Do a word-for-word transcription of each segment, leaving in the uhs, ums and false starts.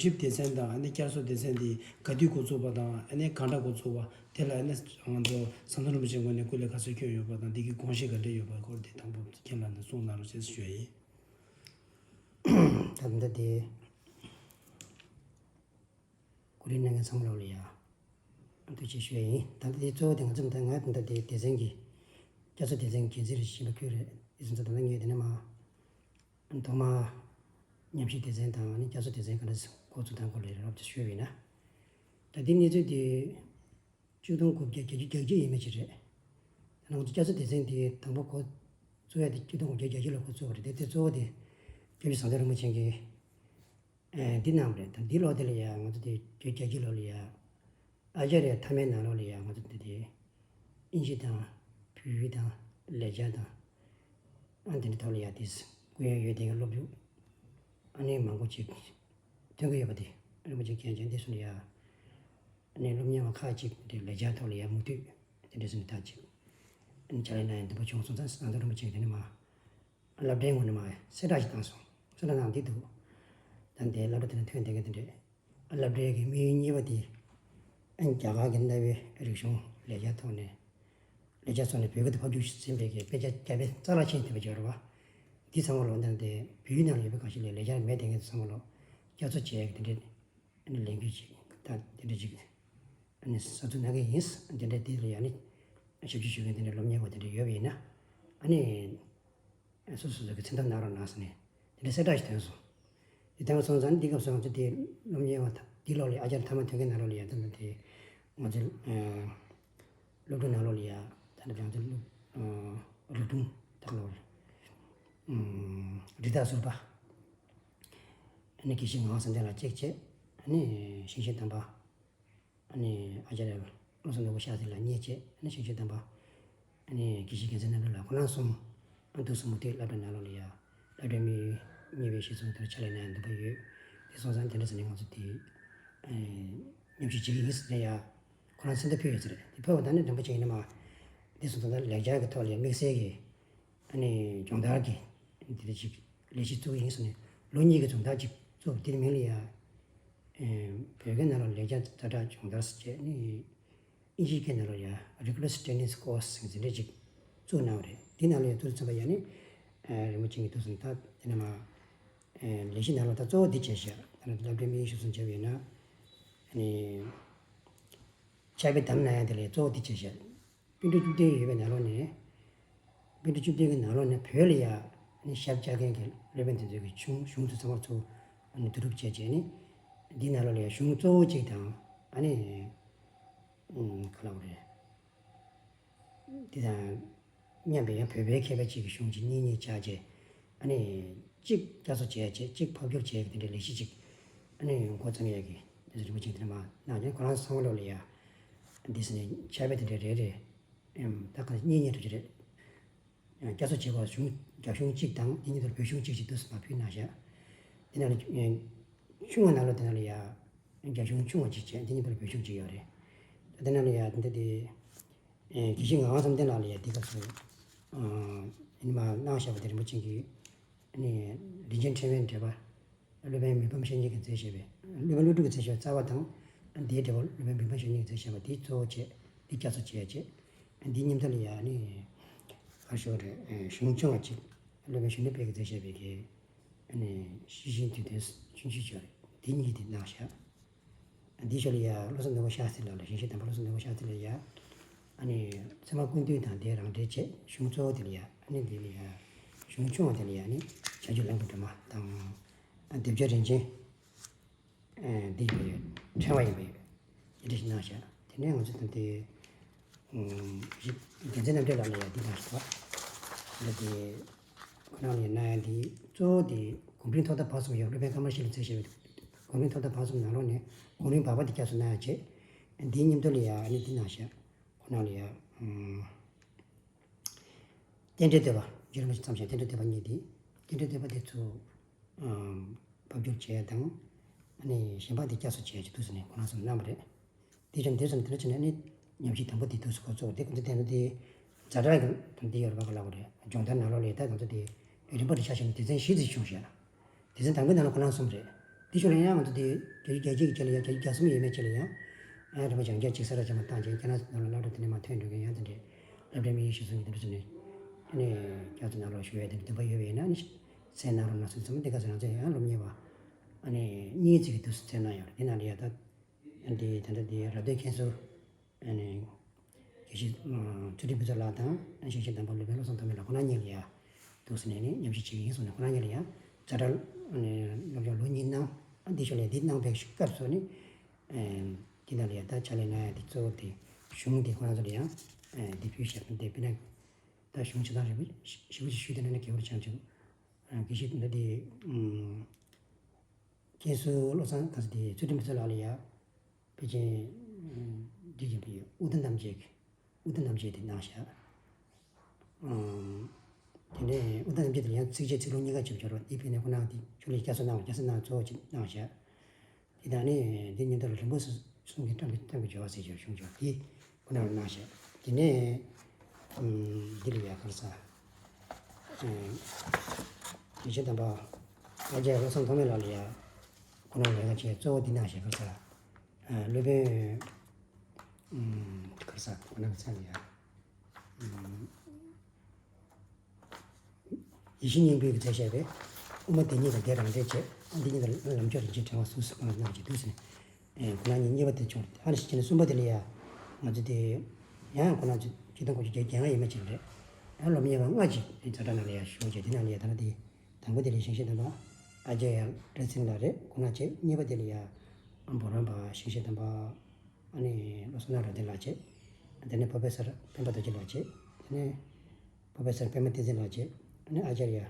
ཁྲིད་སྡེ་ཚན་དང་ཨ་ནི་བསྐྱར་གསོ་སྡེ་ཚན་དེ་ག་དུས་འགོ་ཚུགས་པ་དང་ཨ་ནི་གང་འདྲ་འགོ་ཚུགས་པ་དེ་ལ་ཨ་ནི་ང་ཚོ་ཟམ་གདོང་རིན་པོ་ཆེའི་ངོས་ནས་སྐུ་ལས་ག་ཚོད་བསྐྱོན་ཡོད་པ་དང་དེ་གི་དགོངས་བཞེས་ག་འདྲ་ཡོད་པ་སྐོར་དེ་དང་པོ་ཁྱེད་ལ་ནས་གསུང་གནང་རོགས་ཞེས་ཞུ་ཡ་ཡིན། ད་ལྟ་དེ། གོ་སྒྲིག་གནང་མཁན་ཚང་མ་ལོག་ལ་ཡ། ཐུགས་རྗེ་ཆེ་ཞུ་ཡ་ཡིན། ད་ལྟ་དེ་གཙོ་བོ་དེ་ང་ཚོ་ད་ང་ད་ལྟ་དེ་སྡེ་ཚན་གྱི། བསྐྱར་གསོ་སྡེ་ཚན་གྱི་འགན་འཛིན་རེ་ཞིག་ཡིན་པ་ཁུལ་རེད། དེ་སོང་ཙང་ད་ལྟ་ངས་དེ་ནས་མ། ཐོག་མ། ཉམས་ཞིབ་སྡེ་ཚན་དང་ནི་བསྐྱར་གསོ་སྡེ་ཚན་ག་འདྲ་འགོ་ཚུགས་སྟངས་སྐོར་ལ་རོབ་ཙམ་ཞུས་པ་ཡིན་ན། ད་ལྟའི་གནས་ཚུལ་དེ། ཆིག་སྟོང་དགུ་བརྒྱ་བརྒྱད་ཅུ་གྱ་གཅིག་ཡས་མས་ཅིག་རེད། ད་ང་ཚོ་བསྐྱར་གསོ་སྡེ་ཚན་དེ་དང་པོ་འགོ་བཙུགས་ཡ་དེ་ཆིག་སྟོང་དགུ་བརྒྱ་བརྒྱད་ཅུ་ལོ་འགོ་བཙུགས་པ་རེད་དེ་དེ་གཙོ་བོ་དེ། སྐྱབས་རྗེ་ཟམ་གདོང་རིན་པོ་ཆེ་གིས། ཨེ་འདི་གནང་བ་རེད། ད་འདི་ལོ་དེ་ལ་ཡ་ང་ཚོ་དེ་བརྒྱད་ཅུ་གྱ་གཅིག་ལོ་ལ་ཡ། ཨ་ཅཱརྱ་ཐ་མའི་ནང་ལོགས་ལ་ཡ་ང་ཚོ་དེ་དེ། དབྱིན་ཇི་དང་། བོད་ཡིག་དང་། ལེགས་སྦྱར་དང་། ཨ་འདི་འདྲ་ཐོག་ལ་ཡ་དེ། སྐུ་ཡོན་ཡོད་དེ་གི་སློབ་ཕྲུག་ཨ་ནི་མང་པོ་ཅིག་ཐོན་གི་ཡོད་པ་དེ་རིན་པོ་ཆེ་མཁྱེན་ཅིང་འདི་སོང་ལ་ཡ། ཨ་ནི་སློབ་གཉེར་བ་ཁག་ཅིག་དེ་ལེགས་སྦྱར་ཐོག་ལ་ཡ་མུ་མཐུད་དེ་འདྲ་སོང་ནས་ད་ཅིག་ཨ་ནི་ཕྱག་ལས་གནང་ཡ་འདུན་པ་བྱུང་སོང་ཙང་ཟམ་གདོང་རིན་པོ་ཆེ་དེ་ནས་མ། སློབ་གྲྭའི་ངོས་ནས་མ་གསལ་བསྒྲགས་ཤིག་བཏང་སོང་། གསལ་བསྒྲགས་ནང་འདི་འདུག་ད་འདི་སློབ་གྲྭ་དེ་ནས་ཐོན་བསྡད་མཁན་དེ་འདྲས། སློབ་གྲྭའི་གི་དམིགས་ཡུལ་གཉིས་པ་དེ། རྒྱ་གར་གྱི་གནའ་བོའི་རིག་གཞུང་ལེགས་སྦྱར་ཐོག་ནས། ལེགས་སྦྱར་སོགས་ནས་བོད་སྐད་དུ་ཕབ་བསྒྱུར་ཟིན་པའི་གི་དཔེ་ཆ་རྒྱ་དཔེ་རྩ་ལག་ཆེན་ཐེབས་པ་ཡོད་རེད་བ། འདི་ཚང་མ་ལོ་འདི་འདི་བོད་ཡིག་ནང་ལ་ཡོད་པའི་ཁ་ཤས་ལས་ལེགས་སྦྱར་མེད་དེ་ངེད་ཚང་མ་ལོ་བསྐྱར་གསོ་བྱེད་ཡག་གི་དེ་འདྲའི་ཨ་ནི་ལས་འགུལ་ཅིག་ད་དེ་འདྲ་ཅིག་ཨ་ནི་གསར་འཛུགས་གནང་གི་ཡིན། དེ་འདྲ་དེ་ལ་ཡང་ནི་ཞབས་ཕྱི་ཞུ་མཁན་དེ་འདྲ་སློབ་གཉེར་བ་དེ་འདྲ་ཡོད་པ་ཡིན་ན་ཨ་ནི། སོ་སོ་སོ་གི་མཚན་ཐོ་གནང་རོགས་གནང་ཟེར་ནས་དེ་འདྲ་གསལ་བསྒྲགས་ཤིག་ཐོན་སོང་། དེ་ཐོན་སོང་ཙང་འདི་སྐབས་སུ་ང་ཚོ་དེ་སློབ་གཉེར་བ་དང་འདི་ལོ་ལ་ཨ་ཅར་ཐ་མ་ཐོན་མཁན་ནང་ལོ་ལ་ཡ་ད་ལྟ་དེ་ང་ཚོ་སློབ་ཕྲུག་ནང་ལོ་ལ་ཡ་ད་ལྟ་ང་ཚོ་སློབ་སློབ་ཕྲུག་ད་ལོ་རི་དྭགས་ཟུར་པ་ཨ་ནི་དགེ་བཤེས་ངག་དབང་བསམ་གཏན་ལགས་གཅིག་བྱས། ཨ་ནི་ཞིང་གཤེགས་དམ་པ། ཨ་ནི་ཨ་ཅརྱ་བློ་བཟང་ནོར་བུ་ཤཱསྟྲི་ལགས་གཉིས་བྱས། ཨ་ནི་ཞིང་གཤེགས་དམ་པ། ཨ་ནི་དགེ་བཤེས་རྒྱལ་མཚན་རྣམ་གྲོལ་ལགས་ཁོང་རྣམ་གསུམ། ཨ་འདུག་སེ་མུ་མཐུད་སློབ་གྲྭ་ནང་ལོགས་ལ་ཡ། སློབ་གྲྭའི་དམིགས་ཡུལ་གཉིས་པའི་གཞི་བཟུང་དེར་ཕྱག་ལས་གནང་ཡ་འདུན་པ་ཡོད། དེ་སོང་ཙང་དེ་འདྲ་ཟེར་ནས་ང་ཚོ་དེ། ཨ་མཉམ་ཞུགས་བྱེད་ཀྱི་ཡིན་ཟེར་ནས་ཡ། ཁོང་རང་མཚན་རྟགས་ཕུལ་ཡོད་ཟེར། དེ་ཕུལ་བ་ད་ནི་རིན་པོ་ཆེ་ཡིན་ན་མ། དེ་སོང་ཙང་ད་ལེགས་སྦྱར་གྱི་ཐོག་ལ་ཡ་དམིགས་བསལ་གྱི། ཨ་ནི་སྦྱོང་བརྡར་གྱི་དེ་འདྲ་ཅིག་ལས་གཞི་བཙུགས་ཡིན་ཟེར་ནས་ལོ་གཉིས་ཀྱི་སྦྱོང་བརྡར་ཅིག་བཙུགས། དེའི་མིང་ལ་ཡ། ཨེ་བོད་སྐད་ནང་ལ་ལེགས་སྦྱར་ཛ་དྲག་སྦྱོང་བརྡར་ཟེར་བྱས་ནི། དབྱིན་ཇིའི་སྐད་ནང་ལ་ཡ་Rigorous Training Course ཟེར་འདྲ་ཅིག་བཙུགས་གནང་བ་རེད། དེ་ནང་ལ་ཡ་བཙུགས་ཚར་བ་ཡ་ནི། ཨེ་རིན་པོ་ཆེ་གིས་འདུག་སེ་ད་དེ་ནས་མ། ཨེ་ལས་གཞི་ནང་ལ་ད་གཙོ་བོ་འདི་བྱས་ཤག་ད་སློབ་གྲྭའི་དམིགས་ཡུལ་ཞིག་བཟུང་བྱས་པ་ཡིན་ན། ཨ་ནི། ཕྱག་དཔེ་བདམས་གནང་ཡ་དེ་ལ་གཙོ་བོ་འདི་བྱས་ཤག་པཎ་གྲུབ་བཅུ་བདུན་ཡོད་པའི་ནང་ལོགས་ནས། པཎ་གྲུབ་བཅུ་བདུན་གྱི་ནང་ལོགས་ནས་བོད་ལ་ཡ་ནི་ཞབས་བཅགས་མཁན་གྱི་སློབ་དཔོན་དེ་ཚོ་གི་གཞུང་གཞུང་ཚོ་ཚང་མ་ཚུར་ཨ་ནི་བསྡུ་རུབ་བྱས་བྱས་ནི། འདི་ནང་ལོགས་ལ་ཡ་གཞུང་གཙོ་བོ་གཅིག་དང་ཨ་ནི། ཨུམ་ག་ལབ་དགོས་རེད། འདི་དང་མཉམ་པའི་ཡང་བོད་པའི་མཁས་པ་གཅིག་གི་གཞུང་གཅིག་གཉིས་གཉིས་བཅག་བྱས། ཨ་ནི་གཅིག་བསྐྱར་གསོ་བྱས་བྱས་གཅིག་ཕབ་བསྒྱུར་བྱས་དེ་འདྲའི་ལས་གཞི་གཅིག་ཨ་ནི་འགོ་བརྩམས་ཡས་ཀྱི་དེ་ཚོ་རིན་པོ་ཆེ་དེ་འདྲ་མ་གནང་ཀྱང་ཁོ་རང་ཚང་མ་ལོགས་ལ་ཡ། འདི་ཟེར་ནས་ཕྱག་དཔེ་དེ་འདྲ་རེ་རེ། ཨེམ་ད་ག་གཉིས་གཉིས་འགྲོ་གི་རེད། བསྐྱར་གསོ་བྱེད་པར་གཞུང་རྒྱ་གཞུང་གཅིག་དང་དེ་ཉིད་དུ་བོད་གཞུང་གཅིག་ཅིག་ཏུ་མར་ཕུལ་གནང་བཞག་དེ་ནང་ལ་ཆུང་བ་ནང་ལ་དེ་ནང་ལ་ཡ་རྒྱ་གཞུང་ཆུང་བ་གཅིག་བྱས་དེ་ཉིད་དུ་བོད་གཞུང་གཅིག་ཡོད་རེད། དེ་ནང་ལ་ཡ་འདི་འདི་དགེ་བཤེས་ངག་དབང་བསམ་གཏན་ལགས་ལ་ཡ་འདི་སྐབས་སུ་ཡིན་མ་གནང་བཞག་པ་དེ་རིན་པོ་ཆེ་གིས་རིན་ཆེན་ཕྲེང་བའི་འགྲེལ་པ། སློབ་དཔོན་མི་ཕམ་བཤེས་གཉེན་གྱིས་མཛད་བཞག་པའི་སློབ་དཔོན་ཀླུ་སྒྲུབ་ཀྱིས་མཛད་བཞག་པའི་རྩ་བ་དང་། འདིའི་འགྲེལ་པ་སློབ་དཔོན་མི་ཕམ་བཤེས་གཉེན་གྱིས་མཛད་བཞག་པ་འདི་གཙོ་བོ་བྱས་འདི་བསྐྱར་གསོ་བྱས་བྱས། འདིའི་མཉམ་དུ་ལ་ཡ་ནི། ག་ཞོག་རེད། གཞུང་ཆུང་བ་གཅིག་སློབ་དཔོན་གཞོན་ནུ་དཔལ་གྱིས་མཛད་བཞག་པའི་གི། ཤེར་ཕྱིན་དུས་སྟོན་ཆུང་ཆུང་ཅིག་ཡོད་རེད། འདི་གཉིས་འདི་གནང་བཞག་འདིའི་ཞོར་ལ་ཡ་བློ་བཟང་ནོར་བུ་ཤཱསྟྲི་ལགས་ལ་ཞིང་གཤེགས་དམ་པ་བློ་བཟང་ནོར་བུ་ཤཱསྟྲི་ལགས་ཡ། ཨ་ནི། ཚད་མ་ཀུན་བཏུས་དང་དེའི་རང་འགྲེལ་བྱས་གཞུང་གཙོ་བོ་དེ་ལ་ཡ་ཨ་ནི་འདི་ལ་ཡ། གཞུང་ཆུང་བ་དེ་ལ་ཡ་ནི་བྱང་ཆུབ་ལེགས་པའི་སྒྲོན་མ་དང་། སྡེབ་སྦྱོར་རིན་ཆེན། འདི་ཡིན་པ་ཡོད། ཕྲེང་བ་ཡིན་པ་ཡོད། འདི་འདྲ་ཞིག་གནང་བཞག་དེ་ནས་ང་ཚོ་ད་ལྟའི། རྒྱལ་མཚན་རྣམ་གྲོལ་ལགས་ལ་ཡ་འདི་གནང་བཞག་འདི་དེ། ཁོ་རང་ལ་ཡ་གནང་ཡ་འདི་གཙོ་བོ་དེ་གོང་རིམ་ཐོག་མཐའ་བར་གསུམ་ཡོད་སློབ་དཔོན་ཀ་མ་ལ་ཤཱི་ལས་མཛད་བཞག་པའི་གོང་རིམ་ཐོག་མཐའ་བར་གསུམ་ནང་ལོགས་ནས་གོང་རིམ་བར་པ་འདི་བསྐྱར་གསོ་གནང་ཡ་བྱས། འདིའི་མཉམ་དུ་ལ་ཡ་ཨ་ནི་འདི་གནང་བཞག་ཁོ་རང་ལ་ཡ། རྟེན་འབྲེལ་བསྟོད་པ། རྗེ་རིན་པོ་ཆེ་མཚམས་བཞག་རྟེན་འབྲེལ་བསྟོད་པ་གཉིས་དེ། རྟེན་འབྲེལ་བསྟོད་པ་དེ་ཚོ། ཕབ་བསྒྱུར་བྱས་དང་། ཨ་ནི་གཞན་པ་དེ་བསྐྱར་གསོ་བྱས་ཀྱི་འདུག་ཟེར་ནས་ཁོ་རང་ཚོ་གནང་བ་རེད། དེ་བཞིན་དེ་ཚོ་འདི་འདྲ་བྱས་ནས་ཨ་ནི་ཉམས་ཞིབ་དང་པོ་དེ་འདུག་སེ་འགོ་ཚུགས་པ་དེ་ཁོ་ཚོ་དེ་འདྲ་དེ་ཛ་དྲག་གི་དང་དེ་ཡོད་རེད་པ་ག་ལབ་དགོས་རེད། སྦྱོང་བརྡར་ནང་ལོགས་ལ་ད་ང་ཚོ་དེ་རིམ་པ་རེ་ཆ་བཞག་ན་སྡེ་ཚན་བཞི་ཙམ་བྱུང་ཤག་སྡེ་ཚན་དང་པོའི་ནང་ལ་ཁོ་རང་གསུམ་རེད། དེ་ཤུལ་ལ་ཡང་ང་ཚོ་དེ་བརྒྱད་ཅུ་གྱ་གཅིག་གི་རྗེས་ལ་ཡང་བརྒྱད་ཅུ་གྱ་གསུམ་ཡས་མས་རྗེས་ལ་ཡང་། ཨ་རིམ་པ་སྦྱང་བརྒྱ་གཅིག་ས་ར་ཅན་མ་བཏང་རྗེས་ཁྱེད་རང་ཚོ་ནང་ལ་སློབ་གྲྭ་དེ་ནས་མར་ཐོན་འགྲོ་མཁན་ཡང་དེ་འདྲའི་སློབ་གྲྭའི་དམིགས་ཡུལ་གཞིར་བཟུང་གི་དེ་འདྲ་བྱས་ནས་ཨ་ནི་ཁྱེད་རང་ཚོ་ནང་ལ་ཞུགས་ཡས་དེ་འདྲ་འདུན་པ་ཡོད་པ་ཡིན་ན་ཨ་ནི་གསན་གནང་རོགས་གནང་ཟེར། ཚང་མ་འདི་ག་ཚོད་རང་ཚོ་ཡང་སློབ་གཉེར་བ་ཨ་ནི་གཉིས་ཙམ་གྱིས་འདུག་སེ་གསན་གནང་ཡོད་རེད། དེ་ནང་ལ་ཡ་ད་ཨ་འདི་ད་ལྟ་དེ་རབ་སྟོན་མཁན་ཚོ་ཨ་ནི་དགེ་བཤེས་ཚུལ་ཁྲིམས་ཕུན་ཚོགས་ལགས་དང་ཞིང་གཤེགས་དམ་པ་སློབ་དཔོན་བློ་བཟང་ཐོགས་མེད་ལགས་ཁོང་རྣམ་གཉིས་ལ་ཡ་འདུག་སེ་ནས་ནི་མཉམ་ཞུགས་བྱེད་ཀྱི་ཡིན་གསུངས་ནས། ཁོང་རྣམ་གཉིས་ལ་ཡ་ཛ་དྲག་ཨ་ནི་སློབ་སྦྱོང་ལོ་གཉིས་གནང་། ཨ་འདི་ཤོག་ལས་འདི་གནང་བའི་སྐབས་སུ་ནི་ཨ་འདི་ནང་ལ་ཡ་ད་ཕྱག་ལས་གནང་ཡ་འདི་གཙོ་བོ་དེ་གཞུང་དེ་ཁོང་རྣམ་ཚོ་ལ་ཡ་ཨ་འདི་ཕུལ་བཞག་པ་འདི་དཔེར་ན་ད་གཞུང་ཆ་ཚང་རིང་པོ་ཞིབ་པོ་ཞིག་ཞུས་བསྡད་ན་ནི་དགེ་བར་བྱང་ཆུབ་ཨ་དགེ་བཤེས་འདི་འདི་ཨ། མཁན་ཟུར་བློ་བཟང་ཁ་ས་དེ་ཚུལ་ཁྲིམས་ཕུན་ཚོགས་ལགས་ལ་ཡ་ཕལ་ཆེར་འདི་ཡིན་པའི་དབུ་མཐའ་རྣམ་འབྱེད་ཀྱི་དབུ་མཐའ་རྣམ་འབྱེད་དེ་གནང་བཞག་ཨང་། དེ་ནས་དབུ་མཐའ་རྣམ་འབྱེད་དེ་ལ་ཡང་ཚིགས་བཅད་ཚིག་ལྷུག་གཉིས་ཀ་ཅིག་སྦྱོར་བ་འདི་ཕན་ནས་ཁོ་ན་འདི་ཆུ་ལས་བསྐྱར་གསོ་གནང་བ་བསྐྱར་གསོ་གནང་གཙོ་བོ་ཅིག་གནང་བཞག་དེ་དང་ནི་འདི་ཉིན་ལྟར་རིང་པོ་སུ་གསུང་གི་ཀྲམ་གྱི་ཀྲམ་གྱི་སྦྱོར་བ་ཟེར་བྱས་གཞུང་སྦྱོར་དེ་ཁོ་ན་ལ་གནང་བཞག་དེ་ནས་ཨང་འདི་ལ་ཡ་གར་ས། དེ་བཞིན་དམ་པ་ཨ་ཅག་བློ་བཟང་ཐོགས་མེད་ལགས་ལ་ཡ་ཁོ་རང་ལས་ཀ་བྱས་གཙོ་བོ་འདི་ནང་བཞིན་ཁ་ས་སློབ་དཔོན་ཁ་ས་ཁོ་རང་ཚ་ལ་ཡ་ཡེ་ཤེས་སྙིང་པོའི་གི་མཛད་བཞག་པའི་དབུ་མ་སྡེ་གཉིས་དང་སྡེ་རང་འགྲེལ་བྱས། འདི་གཉིས་ཀྱི་ལམ་སྦྱོར་རིན་ཆེན་ཕྲེང་བ་གསུམ་གསུམ་གནང་གནང་བྱས་འདུག་ཟེར་ནས། ཨེ་ཁོ་རང་གཉིས་གཉིས་པ་དེ་བྱུང་རེད། ཨ་ནི་ཞིག་བྱས་ནས་གསུམ་པ་དེ་ལ་ཡ་ང་ཚོ་དེ་ཡང་ཁོ་རང་ཚོ་སྤྱི་དང་དགུ་བཅུ་བརྒྱད་བརྒྱད་ལྔ་ཡས་མས་ཅིག་རེད། ཡང་སློབ་གཉེར་བ་ལྔ་ཅིག་དེ་ཛ་དྲག་ནང་ལ་ཡ་ཞུགས་བྱས། དེ་ནང་ལ་ཡ་ད་ལྟ་དེ་དང་པོ་དེ་ལ་ཞིང་གཤེགས་དམ་པ་ཨ་ཅརྱ་བཀྲ་ཤིས་ལགས་རེད། ཁོ་རང་བྱས། གཉིས་པ་དེ་ལ་ཡ་འབུམ་རམས་པ་ཞིང་གཤེགས་དམ་པ་ཨ་ནི་བློ་བཟང་ནོར་བུ་རྡོ་རྗེ་ལགས་བྱས། དེ་ནས་པོ་རོ་ཕེ་སར་སྤེན་པ་རྡོ་རྗེ་ལགས་བྱས། དེ་ནས་པོ་རོ་ཕེ་སར་པདྨ་བསྟན་འཛིན་ལགས་བྱས། ཨ་ནི་ཨ་ཅརྱ་ངག་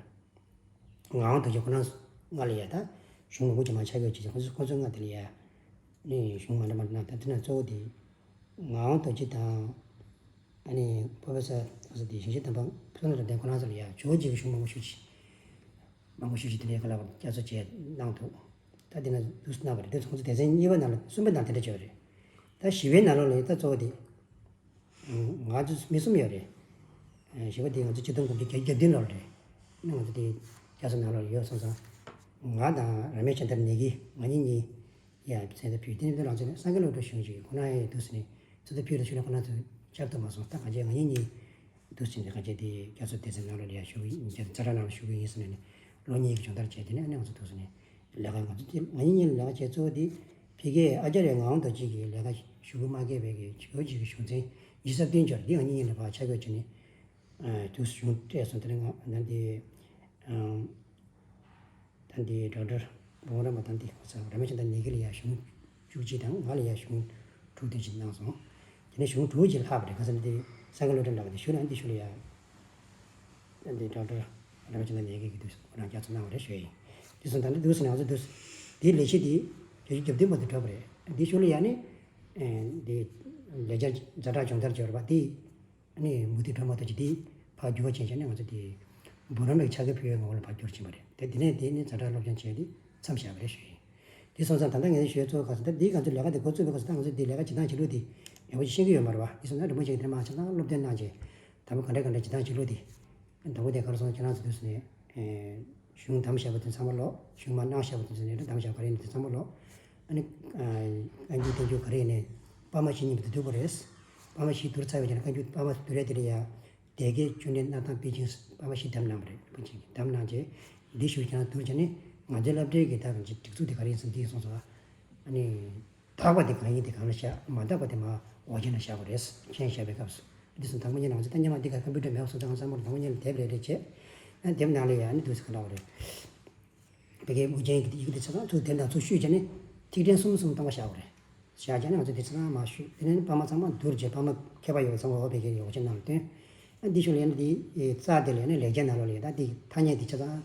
དབང་རྡོ་རྗེ་ཁོ་རང་ལྔ་ལ་ཡ་ད་གཞུང་མང་པོ་ཅིག་མར་ཆ་བགོས་བྱས། ཁོ་ཚོ་ཁོ་ཚོ་ལྔ་དེ་ལ་ཡ་ནི་གཞུང་མ་འདྲ་མ་འདྲ་གནང་། ད་དེ་ན་གཙོ་བོ་དེ་ངག་དབང་རྡོ་རྗེ་དང་ཨ་ནི་པོ་རོ་ཕེ་སར་ཁོ་ཚོ་དེ་ཞིང་གཤེགས་དམ་པ་བློ་བཟང་ནོར་བུ་རྡོ་རྗེ་ཁོ་རང་ཚོ་ལ་ཡ་ཇོ་བོ་རྗེ་གི་གཞུང་མང་པོ་ཞིག་མང་པོ་ཞིག་ཅིག་དེ་འདྲའི་ག་ལ་བསྐྱར་གསོ་བྱས་གནང་འདུག་ད་དེ་ན་འདུག་སེ་གནང་བ་རེད། དེ་ཚོ་ཁོང་ཚོ་སྡེ་ཚན་གཉིས་པ་ནང་ལ་གསུམ་པའི་ནང་དེ་འདྲ་བྱས་པ་རེད། ད་བཞི་པའི་ནང་ལོགས་ལ་ད་གཙོ་བོ་དེ་ང་ཚོ་མི་གསུམ་ཡོད་རེད། བཞི་པ་དེ་ང་ཚོ་ཆིག་སྟོང་དགུ་བརྒྱ་བརྒྱད་ཅུ་གྱ་བདུན་ལོར་རེད། ང་ཚོ་དེ་བསྐྱར་གསོ་ནང་ལོགས་ཡོད་སོང་ཙང་། ང་དང་ར་མེ་ཆ་དར་ནེ་གི་ང་གཉིས་གཉིས་ཡ་མཚན་ད་ཕུལ། དེ་ནས་རང་ཚོ་ནས་སངས་རྒྱས་སློབ་གྲྭ་གཞུང་ཞིག་ཁོ་ན་ཡ་འདུག་སེ་ནས་མཚན་ད་ཕུལ་ལ་ཞུ་ན་ཁོ་ན་ཚོ་བཅར་ཐུབ་མ་སོང་། ད་གང་བྱས་ང་གཉིས་གཉིས་འདུག་ཟིན་ཏེ་གང་བྱས་དེ་བསྐྱར་གསོ་སྡེ་ཚན་ནང་ལ་ལ་ཡ་ཞུགས་ཡིན། ཛ་དྲག་ནང་ལ་ཞུགས་ཀྱི་ཡིན་ཟེར་ནས་ནི་ལོ་གཉིས་ཀྱི་སྦྱོང་བརྡར་བྱས། དེ་ནས་ཨ་ནེ་ང་ཚོ་འདུག་ཟེར་ནས་ལས་ཀ་ང་ཚོ་དེ་ང་གཉིས་གཉིས་ལ་ལས་ཀ་བྱས། གཙོ་བོ་དེ་ཕ་གིའི་ཨ་ཅརྱ་ངག་དབང་རྡོ་རྗེ་གི་ལས་ཀ་ཞུ་གི་མ་བསྐྱལ་བའི་གི་ཇོ་བོ་རྗེ་གི་གཞུང་ཚན་ཉི་ཤུ་རྩ་བདུན་སྦྱོར་འདི་ང་གཉིས་གཉིས་ལ་ཕར་ཆ་བགོས་བྱས་ནས་འདུག་སེ་གཞུང་སྤྲད་སོང་། དེ་ནས་ང་ནང་དེ། ད་འདི་ཌོག་ཊར་བུ་རམ་པ་དང་འདི་ཁོ་ཚོ་ར་མེ་ཆ་དང་ནེ་གི་ལ་ཡ་གཞུང་བཅུ་གཅིག་དང་ང་ལ་ཡ་གཞུང་དྲུག་དེ་ཅིག་གནང་སོང་། དེ་ནས་གཞུང་དྲུག་ཅིག་ལྷག་པ་རེད། ག་ས་ནས་འདི་སངས་རྒྱས་སློབ་གྲྭ་ལགས་ཀྱི་ཞུ་ན་འདི་ཞུ་ལ་ཡ་ད་འདི་ཌོག་ཊར་ར་མེ་ཆ་དང་ནེ་གི་གི་དུས་ཁོ་རང་བསྐྱར་གསོ་གནང་བ་རེད་ཞུ་ཡ་ཡིན། དེ་སོང་ད་འདི་འདུག་སེ་ནས་ང་ཚོ་འདུག་སེ་འདིའི་ལས་གཞི་འདི་བརྒྱད་ཅུ་གྱ་བདུན་བར་དུ་འགྲོ་བ་རེད། འདི་ཞུ་ལ་ཡ་ནི་འདི་ལས་འཆར་ཛ་དྲག་སྦྱོང་བརྡར་སྦྱོར་བ་འདི། ཨ་ནི་མུ་མཐུད་འགྲོ་མ་ཐུབ་ཀྱི་དེ་ཕར་འགྱུར་བ་ཕྱིན་བྱས་ནས་ང་ཚོ་དེ་འབུམ་རམས་པའི་ཕྱག་འཁྱེར་ཕུལ་བའི་ངོ་བོ་ལ་ཕར་འགྱུར་ཕྱིན་པ་རེད། དེ་དེ་ནས་དེ་ནི་ཛ་དྲག་སློབ་སྦྱོང་བྱས་ཏེ་མཚམས་བཞག་པ་རེད་ཞུ་ཡིན། དེ་སོང་ཙང་ད་ལྟ་ངས་ཞུ་ཡ་གཙོ་བོ་ག་ས་ད་འདི་ང་ཚོ་ལས་ཀ་དེ་འགོ་བཙུགས་པའི་སྐབས་སུ་ད་ང་ཚོ་འདི་ལས་ཀ་བྱེད་སྟངས་བྱེད་ལུགས་དེ་ཡག་པོ་ཞིག་ཤེས་ཀྱི་ཡོད་མ་རེད་བ། དེ་སོང་ཙང་རིན་པོ་ཆེ་གིས་དེ་མ་ཆ་ཚང་སློབ་སྟོན་གནང་བྱས་དང་པོ་ག་འདྲ་ག་འདྲ་བྱེད་སྟངས་བྱེད་ལུགས་དེ་དང་པོ་དེ་ག་རེ་སོང་ཁྱེད་རང་ཚོ་དུས་སུ་ནས། གཞུང་དམ་བཞག་པ་དེ་ཚང་མ་ལོག་གཞུང་མར་གནང་བཞག་པ་དེ་ཚོ་ནས་དམ་བཞག་ག་རེ་ཡིན་དེ་ཚང་མ་ལོག་ཨ་ནི་བཀའ་འགྱུར་བསྟན་འགྱུར་ག་རེ་ཡིན་ནས་དཔར་མ་བཤིག་སྙིང་པོ་དེ་འདུག་པ་རེད། དཔར་མ་བཤིག་བསྡུར་ཚར་བའི་རྗེས་ལ་བཀའ་འགྱུར་དཔར་མ་བསྡུར་ཡ་དེ་ལ་ཡ་སྡེ་དགེ་བཅུ་འདྲེན་སྣར་ཐང་པེ་ཅིང་དཔར་མ་བཤིག་བསྡམས་གནང་བ་རེད། པེ་ཅིང་གིས་བསྡམས་གནང་རྗེས་འདི་ཞུ་ཁྱེད་རང་བསྡུར་བྱས་ནས་ང་ཚོའི་སློབ་གྲྭའི་གི་ད་གང་ཅི་སྒྲིག་འཛུགས་དེ་ག་རེ་ཡིན་ཟེར་འདི་སོང་ཙང་ཨ་ནི། དག་པ་དེ་གང་ཡིན་དེ་གང་ལ་བཞག་མ་དག་པ་དེ་མར་འོག་ཆེན་ལ་བཞག་པ་རེད། མཁྱེན་བཞག་པའི་སྐབས་སུ། འདི་སོང་དང་པོ་ཉིད་ལ་ང་ཚོ་ད་སྔོན་མ་འདི་ག་ཀམ་པུ་ཊར་མེད་པ་སོང་ཙང་ང་ཚང་མ་ལ་དང་པོ་ཉིད་ལ་དེབ་རེ་རེ་བྱས། ཨ་དེབ་ནང་ལ་ཡང་ནི་འདུག་སེ་ག་འདྲ་བ་རེད། ཕ་གིའི་དབུ་ཅན་གྱི་ཡི་གེ་དེ་ཚོ་ཚང་ཚུར་དེབ་ནང་ཚུར་བཤུས་བྱས་ནས་ཐིག་ཕྲེང་གསུམ་གསུམ་བཏང་བ་བཞག་པ་རེད། བཞག་བྱས་ནས་ང་ཚོ་དེ་ཚོ་ཚང་མ་བཤུས། དེ་ནས་པར་མ་ཚང་མ་བསྡུར་བྱས་པར་མ་མཁས་པ་ཡོད་ཚང་མ་འོ་ཕ་གིའི་ཡོག་ཆེན་ནང་ལ་བཏོན། ཨ་འདི་ཤུལ་ལ་ཡང་ནི་དེ་རྩ་དེ་ལ་ཡང་ནི་ལེགས་སྦྱར་ནང་ལོགས་ལ་ཡང་ད་དེ་ཐ་སྙད་དེ་ཆ་ཚང་།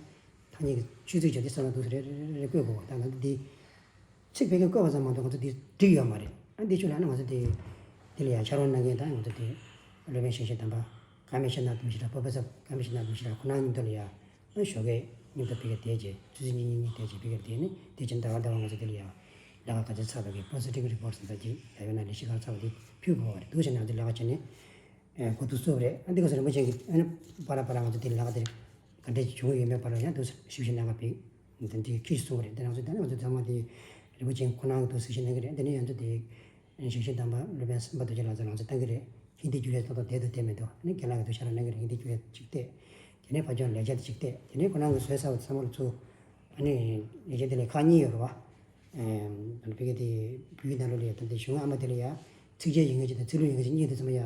ཐ་སྙད་ཀྱི་ཆུ་ཚོད་བྱ་དེ་ས་ན་འདུག་སེ་རེ་རེ་རེ་བཀོད་དགོས་པ། ད་ང་ཚོ་འདི་ཚིག་ཕལ་སྐད་བཀོད་པ་ཙམ་མ་གཏོགས་ང་ཚོ་འདི་འགྲིག་ཡོད་མ་རེད། ཨ་འདི་ཆུ་ལ་ནི་ང་ཚོ་འདི་འདི་ལ་ཡང་ཕྱག་རོགས་གནང་མཁན་ད་ང་ཚོ་འདི་སློབ་དཔོན་ཞིང་གཤེགས་དམ་པ་ཀ་མི་ཤ་ན་དུ་མི་ཤི་ར་པོ་པེ་སར་ཀ་མི་ཤ་ན་དུ་མི་ཤི་ར་ཁོ་ན་མཉམ་དུ་ལ་ཡང་ཨ་ཞོགས་ཀས་མཉམ་དུ་ཕ་གིར་བསྡད་རྗེས་ཆུ་ཚོད་གཉིས་གཉིས་གཉིས་བསྡད་རྗེས་ཕ་གིར་བསྡད་ནས་དེ་བཞིན་ཟླ་བ་ཟླ་བ་ང་ཚོ་འདི་ལ་ཡང་ལས་ཀ་ག་ཚོད་ཚར་བ་གི་པོ་སི་ཊིབ་རི་པོར་ཊི་ཟེར་ད་ཅིག་ཡ་ཡོད་ན་ལས་གཞི་ག་ཚར་བ་དེ་ཕུལ་དགོས་པ་རེད། འདུག་བྱས་ན་ང་ཚོ་ལས་ཀ་བྱས་ནས། ཨེ་གོ་ཐུབ་སོང་རེད། ཨ་འདི་ག་ས་རིན་པོ་ཆེ་གིས་ཨ་ནི་པ་ར་པ་ར་ང་ཚོ་དེ་ལས་ཀ་དེ་ག་འདྲས་བྱུང་ཡོད་མེད་པ་ར་ཡང་འདུག་ཞིབ་ཞིབ་གནང་ག་ཕེབས། དེ་འདྲའི་ཁྱི་ཞིག་གསུང་གི་རེད། དེ་རང་ཚོ་ད་ནི་ང་ཚོ་ཚང་མ་དེ་རིན་པོ་ཆེ་ཁོ་རང་གི་འདུག་གཟིགས་ཞིབ་གནང་གི་རེད། དེ་ནས་ང་ཚོ་དེ་ཞིང་གཤེགས་དམ་པ་སློབ་དཔོན་སེམས་དཔའ་རྡོ་རྗེ་ལགས་ཚོ་རང་ཚོ་བཏང་གི་རེད། ཧིན་དི་བསྒྱུར་ཡས་ཏག་ཏག་བསྡད་འདུག་བསྡད་མི་འདུག་ཨ་ནི་རྒན་ལགས་ཀྱིས་འདུག་ཕྱག་ལས་གནང་གི་རེད། ཧིན་དི་བསྒྱུར་ཡས་གཅིག་བལྟས། དེ་ནས་ཕར་ཕྱོགས་ལེགས་སྦྱར་དེ་གཅིག་བལྟས། དེ་ནས་ཁོ་རང་གིས་བཟོས་ཚར་བ་ཚང་མ་ལ་ཚུར། ཨ་ནི་ལེགས་སྦྱར་དེ་ལ་ཁག་གཉིས་ཡོད་རེད་བ། ཨ་ནི་བོད་ཀྱི་དེ་བོད་ཡིག་ནང་ལོགས་ལ་ཡ་ད་ལྟ་གཞུང་ཨ་མ་དེ་ལ་ཡ་ཚིགས་བཅད་ཡིན་མཁན་ཅིག་དང་ཚིག་ལྷུག་ཡིན་མཁན་ཅིག་གཉིས་དེ་ཚང་མ་ཡ།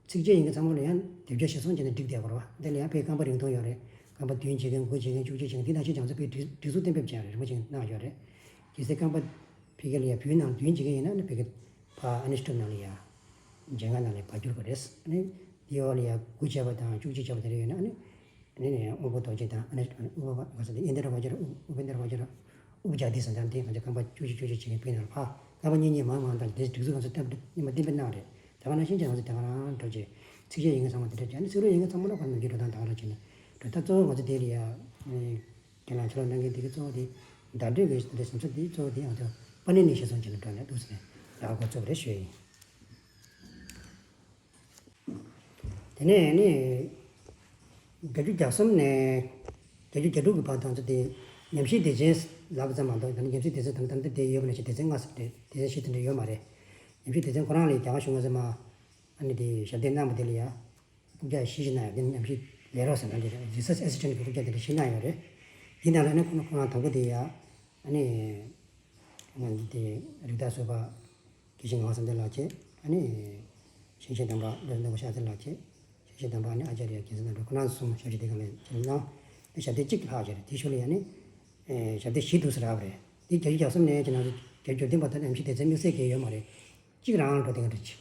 ཚིགས་བཅད་ཡིན་མཁན་ཚང་མ་ལ་ཡང་དེབ་སྐྱེལ་ཞིག་སོང་བྱས་ནས་བསྒྲིགས་བསྡད་ཡོད་རེད་བ། དེ་ལ་ཡང་དཔེ་རྐང་པ་རིང་ཐུང་ཡོད་རེད། རྐང་པ་བདུན་བྱེད་མཁན་དགུ་བྱེད་མཁན་བཅུ་གཅིག་བྱེད་མཁན་དེ་དང་ཕྱིན་ཙང་ཚོ་དཔེ་སྒྲིག་སྒྲིག་སྲོལ་གཏན་འབེབས་བྱས་རེད། རིན་པོ་ཆེས་གནང་ཡོད་རེད། གལ་སྲིད་རྐང་པ་ཕ་གི་ལ་ཡང་བོད་ནང་བདུན་བྱེད་མཁན་ཡིན་ན་ནི་ཕ་གི་ཕར་ཨ་ནི་སྟོབས་ནང་ལ་ཡང་མཇལ་ཁང་ནང་ལ་ཕར་བསྒྱུར་དགོས་རེད། ཨ་ནི་དེའི་འོག་ལ་ཡང་དགུ་བྱས་པ་དང་བཅུ་གཅིག་བྱས་པ་དེ་འདྲ་ཡོད་ན་ཨ་ནི། ཨ་ནི་དབང་པོ་རྡོ་རྗེ་དང་ཨ་ནི་ཨ་ནི་ཨུ་པ་ག་ས་དེ་ཨིནྡྲ་བྷ་ཛྲ་ཨུ་པེནྡྲ་བྷ་ཛྲ་ཨུ་པ་ཛཱ་ཏི་ཟེར་འདྲ་དེ་ང་ཚོ་རྐང་པ་བཅུ་གཅིག་བཅུ་གཅིག་བྱེད་མཁན་དཔེ་ནང་ལ་ཕར་རྐང་པ་གཉིས་གཉིས་མང་མང་བཏང་དེ་སྒྲིག་འཛུགས་ང་ཚོ་སྟབས་བདེ་ཉི་མ་བསྟན་པའི་གནང་རེད། ད་ག་ནང་བཞིན་ཅིག་ང་ཚོ་དེ་ག་རང་འགྲོ་རྗེས་ཚིགས་བཅད་ཡིན་མཁན་ཚང་མ་དེ་འདྲ་བྱས་ཨ་ནི་ཚིག་ལྷུག་ཡིན་མཁན་ཚང་མ་ལ་ཁོ་ནམ་རྒྱུན་འགྲོ་སྟངས་ད་ག་རང་བྱས་ནས་འགྲོ། ད་གཙོ་བོ་ང་ཚོ་དེ་ལ་ཡ་ཨ་ནི་རྒན་ལགས་ཕྱག་ལས་གནང་མཁན་དེ་གི་གཙོ་བོ་དེ་བརྡ་སྤྲོད་ཀྱི་དེ་འདྲ་བྱེད་ས་དེ་གཙོ་བོ་དེ་ང་ཚོ་པཱ་ཎི་ནས་ཞེས་སོང་བྱས་ནས་འགྲོ་ནས་འདུག་ཟེར་ནས་ཡག་པོ་གཙོ་བོ་རེད་ཞུ་ཡིན། དེ་ནས་ནི། བརྒྱད་ཅུ་གྱ་གསུམ་ནས་བརྒྱད་ཅུ་གྱ་དྲུག་གི་བར་དུ་ང་ཚོ་དེ་ཉམས་ཞིབ་སྡེ་ཚན་ལབ་ཙམ་མ་གཏོགས་ད་ནི་ཉམས་ཞིབ་སྡེ་ཚན་དང་ད་ལྟ་དེ་ཡོད་པ་ནང་བཞིན་སྡེ་ཚན་ལྔ་ཟེར་ཏེ་སྡེ་ཚན་བཞི་དེ་འདྲ་ཡོད་མ་རེད། ཉམས་ཞིབ་སྡེ་ཚན་ཁོ་རང་ལ་རྒྱ་གར་གཞུང་ང་ཚོ་མ་ཨ་ནི་དེ་ཞབས་སྟེགས་གནང་བ་དེ་ལ་ཡ་རྐུབ་བཀྱག་བཞི་ཞིག་གནང་ཡོད། དེ་ནི་ཉམས་ཞིབ་ལས་རོགས་ཟེར་ན་འདི་རེད། རི་སར་ཆི་ཨེ་སི་སི་ཊེན་ཊི་གི་རྐུབ་བཀྱག་དེ་འདྲ་བཞི་གནང་ཡོད་རེད། དེ་ནང་ལ་ནི་ཁོ་ན་ཁོ་རང་དང་པོ་དེ་ཡ་ཨ་ནི། ང་ཚོ་དེ་རིགས་བདག་བཟོད་པ། དགེ་བཤེས་ངག་དབང་བསམ་གཏན་ལགས་བྱས། ཨ་ནི། ཞིང་གཤེགས་དམ་པ་བློ་བཟང་ནོར་བུ་ཤཱཀྱ་ལགས་བྱས། ཞིང་གཤེགས་དམ་པ་ཨ་ནི་ཨ་ཙཱརྱ་རྒྱལ་མཚན་རྣམ་གྲོལ་ཁོ་རང་གསུམ་ཞབས་ཕྱི་དེ་ག་ལ་ཅིག་གནང་། ཨ་ནི་ཞབས་སྟེགས་གཅིག་ལྷག་བྱས་རེད། དེའི་ཤུལ་ལ་ཡ་ནི། ཨེ་ཞབས་སྟེགས་བཞི་འདུག་ཟེར་རག་པ་རེད། དེ་བརྒྱད་ཅུ་གྱ་གསུམ་ནས་ཅིག་ང་ཚོ་བརྒྱད་ཅུ་གྱ་བདུན་བར་དུ་ཨེམ་ཆི་སྡེ་ཚན་དམིགས་བསལ་གྱི་ཡོད་མ་རེད། གཅིག་རང་འགྲོ་དེ་ག་འདྲ་ཅིག་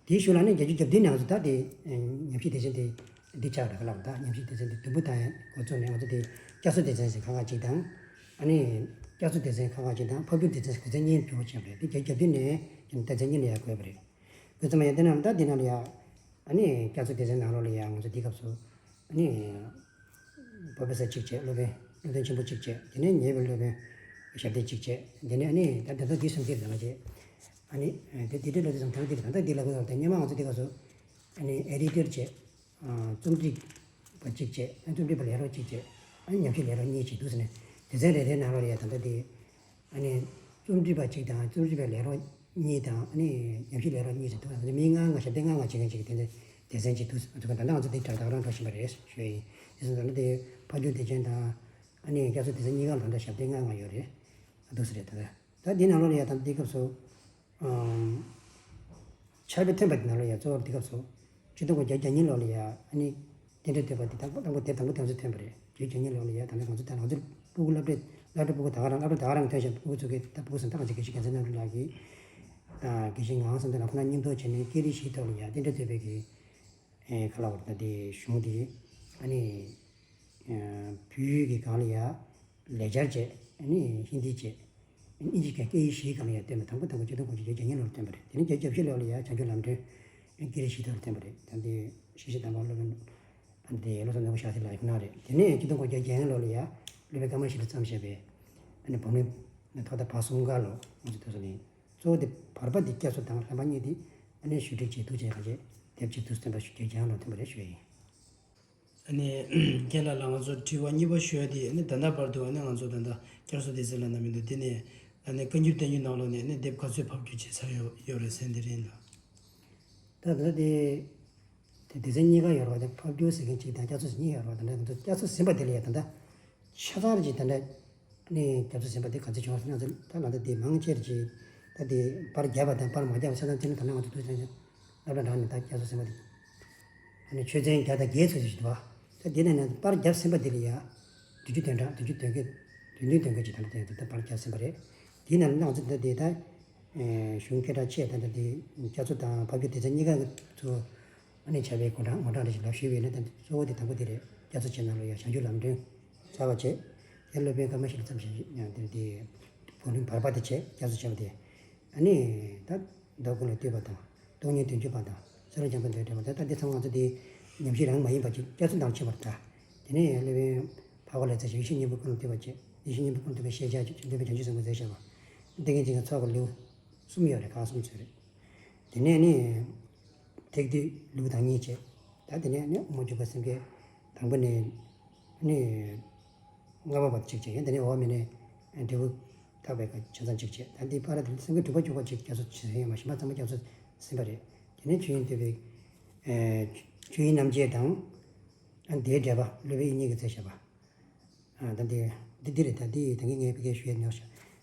དེའི་ཤུལ་ལ་ནི་བརྒྱད་ཅུ་གྱ་བདུན་ནང་ཚོ་ད་དེ་ཉམས་ཞིབ་སྡེ་ཚན་དེ་འདི་ཆགས་རེད་ག་ལབ། ད་ཉམས་ཞིབ་སྡེ་ཚན་དེ་བདུན་པོ་དང་འགོ་བཙུགས་ནས་ང་ཚོ་དེ་བསྐྱར་གསོ་སྡེ་ཚན་ཟེར་ཁག་ཁག་ཅིག་དང་། ཨ་ནི་བསྐྱར་གསོ་སྡེ་ཚན་ཁག་ཁག་ཅིག་དང་ཕབ་སྒྱུར་སྡེ་ཚན་ཟེར་སྡེ་ཚན་གཉིས་འགྱུར་བ་ཕྱིན་པ་རེད། དེ་བརྒྱད་ཅུ་གྱ་བདུན་ནས་ཀྱང་སྡེ་ཚན་གཉིས་ལ་ཡར་བགོས་པ་རེད། དེ་ཙམ་ཡང་དེ་ནང་ད་དེ་ནང་ལ་ཡ། ཨ་ནི་བསྐྱར་གསོ་སྡེ་ཚན་ནང་ལོགས་ལ་ཡ་ང་ཚོ་དེ་སྐབས་སུ། ཨ་ནི། པོ་རོ་ཕེ་སར་གཅིག་བྱས། སློབ་དཔོན་སློབ་སྟོན་ཆེན་པོ་གཅིག་བྱས། དེ་ནས་ཉེ་བའི་སློབ་དཔོན་ཞབས་སྟེགས་གཅིག་བྱས། དེ་ནས་ཨ་ནི་ད་ད་ལྟ་དུས་སུ་འདིར་ལ་བྱས། ཨ་ནི་དེ་དེ་འདྲའི་ལོ་དུས་སམ་ད་འདིར་ད་ལྟ་འདི་ལ་གོ་ད་སྔོན་མ་ང་ཚོ་དེ་སྐབས་སུ་ཨ་ནི་ཨེ་ཌི་ཊར་བྱས། རྩོམ་སྒྲིག་པ་གཅིག་བྱས། ཨ་རྩོམ་སྒྲིག་པ་ལས་རོགས་གཅིག་བྱས། ཨ་ནི་ཉམས་ཞིབ་ལས་རོགས་གཉིས་བྱས་འདུག་ཟེར་ནས་སྡེ་ཚན་རེ་རེའི་ནང་ལོགས་ལ་ཡ་ད་ལྟ་དེ། ཨ་ནི། རྩོམ་སྒྲིག་པ་གཅིག་དང་རྩོམ་སྒྲིག་པའི་ལས་རོགས་གཉིས་དང་ཨ་ནི་ཉམས་ཞིབ་ལས་རོགས་གཉིས་ཟེར་འདུག་ང་ཚོ་མི་ལྔ་ལྔ་ཞབས་སྟེགས་ལྔ་ལྔ་བྱེད་མཁན་ཅིག་དེ་འདྲའི་སྡེ་ཚན་ཅིག་འདུག་ང་ཚོ་ག་ད་ལྟ་ང་ཚོ་འདི་དྲ་ཐག་རང་འགྲོ་བཞིན་པ་རེད་ཞུ་ཡ་ཡིན། དེ་སོང་ཙང་ད་དེ་ཕབ་སྒྱུར་སྡེ་ཚན་དང་ཨ་ནི་བསྐྱར་གསོ་སྡེ་ཚན་གཉིས་ཀ་ལ་ད་ལྟ་ཞབས་སྟེགས་ལྔ་ལྔ་ཡོད་རེད། འདུག་ཟེར་རེད་ད་ལྟ། ད་འདི་ནང་ལོགས་ལ་ཡ་ད་འདི་སྐབས་སུ། ཨམ། ཕྱག་དཔེ་ཐོན་པ་དེ་ནང་ལ་ཡ་གཙོ་བོར་འདི་སྐབས་སུ། ཆིག་སྟོང་དགུ་བརྒྱ་གྱ་གཉིས་ལོ་ལ་ཡ་ཨ་ནི། རྟེན་འབྲེལ་བསྟོད་པ་འདི་དང་པོ་དང་པོ་དེབ་དང་པོ་དེ་ཚོ་ཐོན་པ་རེད། བརྒྱད་ཅུ་གྱ་གཉིས་ལོ་ལ་ཡ་ད་ནི་ང་ཚོ་ད་ང་ཚོ་སྤུ་གུ་སློབ་གྲྭའི་སློབ་གྲྭ་སྤུ་གུ་ད་ག་རང་སློབ་གྲྭ་ད་ག་རང་ཐོན་ཞིང་སྤུ་གུ་ཚོ་གི་ད་སྤུ་གུ་ཚོ་ད་ང་ཚོ་དགེ་བཤེས་རྒྱལ་མཚན་རྣམ་གྲོལ་ལགས་ཀྱིས། ད་དགེ་བཤེས་ངག་དབང་བསམ་གཏན་ལགས་ཁོ་ན་མཉམ་དུ་བྱས་ནས་སྐད་རིགས་བཞིའི་ཐོག་ལ་ཡ་རྟེན་འབྲེལ་བསྟོད་པའི་གི་ཨེ་ག་ལ་བར་ད་དེ་གཞུང་དེ་ཨ་ནི། བོད་ཡིག་གི་སྒང་ལ་ཡ། ལེགས་སྦྱར་བྱས། ཨ་ནི་ཧིན་དི་བྱས། ཨ་ནི་དབྱིན་ཇི་སྐད་སྐད་ཡིག་བཞིའི་སྒང་ལ་ཡ་བཏོན་པ་དང་པོ་དང་པོ་ཆིག་སྟོང་དགུ་བརྒྱ་བརྒྱད་ཅུ་གྱ་གཉིས་ལོར་བཏོན་པ་རེད། དེ་ནས་བརྒྱད་ཅུ་གྱ་བཞི་ལོ་ལ་ཡ་བྱང་ཆུབ་ལམ་སྒྲོན་སྐད་རིགས་བཞིའི་ཐོག་ལ་བཏོན་པ་རེད། ད་འདི་ཞིང་གཤེགས་དམ་པ་སློབ་དཔོན་ཨ་ནི་བློ་བཟང་ནོར་བུ་ཤཱཀྱ་ལགས་ཀྱིས་གནང་རེད། དེ་ནས་ཆིག་སྟོང་དགུ་བརྒྱ་བརྒྱད་ལོ་ལ་ཡ་སློབ་དཔོན་ཀ་མ་ཤཱི་ལས་བརྩམས་བཞག་པའི་ཨ་ནི་བང་མི་ཐོག་མཐའ་བར་གསུམ་ཀ་ལོ་ང་ཚོ་ཐོས་སོ་ནི་གཙོ་བོ་དེ་བར་པ་དེ་བསྐྱར་གསོ་དང་ལྷག་མ་གཉིས་དེ་ཨ་ནི་ཞུ་སྒྲིག་བྱེད་འདུག་བྱས་ཁ་ཆེ་དེབ་ཅིག་འདུག་བསྟན་པ་ཞུ་རྒྱལ་རྒྱལ་ལོ་ཐོན་པ་རེད་ཞུ་ཡ་ཡིན། ཨ་ནི། རྒན་ལགས་ལ་ང་ཚོ་དྲི་བ་གཉིས་པ་ཞུ་ཡ་དེ་ཨ་ནི་ད་ལྟ་བར་དུ་ཨ་ནི་ང་ཚོ་ད་ལྟ་བསྐྱར་གསོ་སྡེ་ཚན་ལ་ན་མི་འདུག་དེ་ནས་ཨ་ནི་བཀའ་འགྱུར་བསྟན་འགྱུར་ནང་ལོགས་ནས་ཨ་ནི་དེབ་ག་ཚོད་ཕབ་བསྒྱུར་བྱས་ཚར་ཡོད་ཡོད་རེད་ཟེར་འདི་རེད་ལ། ད་ད་དེ་དེ་སྡེ་ཚན་གཉིས་ཀ་ཡོད་རེད་བ། དེ་ཕབ་བསྒྱུར་ཟེར་མཁན་གཅིག་དང་བསྐྱར་གསོ་ཟེར་གཉིས་ཡོད་རེད་བ། ད་ལྟ་ང་ཚོ་བསྐྱར་གསོ་ཟིན་པ་དེ་ལ་ཡ་ད་ལྟ་ཆ་ཚང་གཅིག་ད་ལྟ། ནས་བསྐྱར་གསོ་ཟིན་པ་དེ་ག་ཚོད་བྱུང་བ་ཟེར་ན་ད་ལ་ད་དེ་མང་ཆེར་གྱིས་ད་དེ་པར་བརྒྱབ་པ་དང་པར་མ་བརྒྱབ་པ་ཆ་ཚང་དེ་ནི་ད་ལྟ་ང་ཚོ་དུས་ཚོད་སློབ་གྲྭ་འདྲ་ནས་ད་བསྐྱར་གསོ་ཟིན་པ་དེ་ཨ་ནི་ཆོས་ཚན་བརྒྱ་དང་བརྒྱད་ཚོད་ཅིག་འདུག་བ། ད་དེ་ནས་ནས་པར་བརྒྱབ་ཟིན་པ་དེ་ལ་ཡ་བདུན་ཅུ་དོན་གྲངས་བདུན་ཅུ་དོན་བརྒྱད་བདུན་བདུན་དོན་བརྒྱད་ཅིག་ད་ལྟ་དེ་ད་པར་བརྒྱབ་ཟིན་པ་རེད། དེ་ནང་ལ་ང་ཚོ་ད་དེ་ད་གཞུང་སྐད་གྲགས་ཆེ་ད་ལྟ་དེ་བསྐྱར་གསོ་དང་ཕབ་སྒྱུར་སྡེ་ཚན་གཉིས་ཀ་གི་ཚུར། ཨ་ནི་བྱ་བའི་གོ་གྲངས་ངོ་གྲངས་རེ་ཞིག་ལབ་ཞུས་པས་ན་ད་གཙོ་བོ་དེ་དང་པོ་དེ་རེད། བསྐྱར་གསོ་བྱས་ནང་ལ་ཡང་བྱང་ཆུབ་ལམ་སྒྲོན་གསར་པ་བྱས། དེ་སློབ་དཔོན་ཀ་མ་ཤཱི་ལས་བརྩམས་ཤིང་ཡང་དེ་དེ་བོ་ལུམ་བར་པ་དེ་བྱས་བསྐྱར་གསོ་བྱས་པ་དེ། ཨ་ནི་ད་མདོ་ཀུན་ལས་བཏུས་པ་དང་སྟོང་ཉིད་བདུན་ཅུ་པ་དང་གསེར་ལེ་འཇམ་དཔལ་མདོའི་འགྲེལ་པ་དེ་ད་འདི་ཚང་མ་ང་ཚོ་དེ་ཉམས་ཞིབ་རང་མ་ཡིན་པ་ཅིག་བསྐྱར་གསོ་ནང་ཕྱིན་པར་གྲགས། དེ་ནས་ཡང་སློབ་དཔོན་འཕགས་པ་ལས་ཚེ་ཡེ་ཤེས་སྙིང་པོ་ཀུན་ལས་བཏུས་པ་བྱས། ཡེ་ཤེས་སྙིང་པོ་ཀུན་ལས་བཏུས་པའི་ཤེས་བྱ་ཅིག་བཅོམ་ལྡན་འདས་བྱང་ཆུབ་སེམས་དཔའི་མཛད་བྱ་བ། འདི་འགན་ཅིག་གི་ཚོགས་ཀྱི་ལེའུ་གསུམ་ཡོད་རེད། ཁག་གསུམ་ཚུད་རེད། དེ་ནས་ནི། ཐེག་བསྡུས་ལེའུ་དང་གཉིས་བྱས། ད་དེ་ནས་ནི་དབུ་མ་འཇུག་པ་སེམས་བསྐྱེད་དང་པོ་ནས་ནི། ལྔ་པ་བར་གཅིག་བྱས། ཡང་དེ་ནས་འོག་མིན་ནས་འབྲས་བུ་ཐོབ་པའི་ཆ་ཚང་གཅིག་བྱས། ད་འདི་བར་དེ་སེམས་ཀྱི་དྲུག་པ་བཅུ་པ་གཅིག་སྐྱབས་སུ་ཟིན་ཡོད་མ། གཞན་པ་ཚང་མ་སྐྱབས་སུ་ཟིན་པ་རེད། དེ་ནས་ཆོས་དབྱིངས་སྟོན་པའི་ཆོས་དབྱིངས་རྣམ་འབྱེད་དང་། དེའི་འགྲེལ་པ་སློབ་དཔོན་དབྱིག་གཉེན་གྱིས་མཛད་བཞག་པ། ད་འདི་འདི་འདི་རེད། ད་འདི་ད་གིན་ངས་ཕ་གིར་ཞུས་མྱོང་ཤག་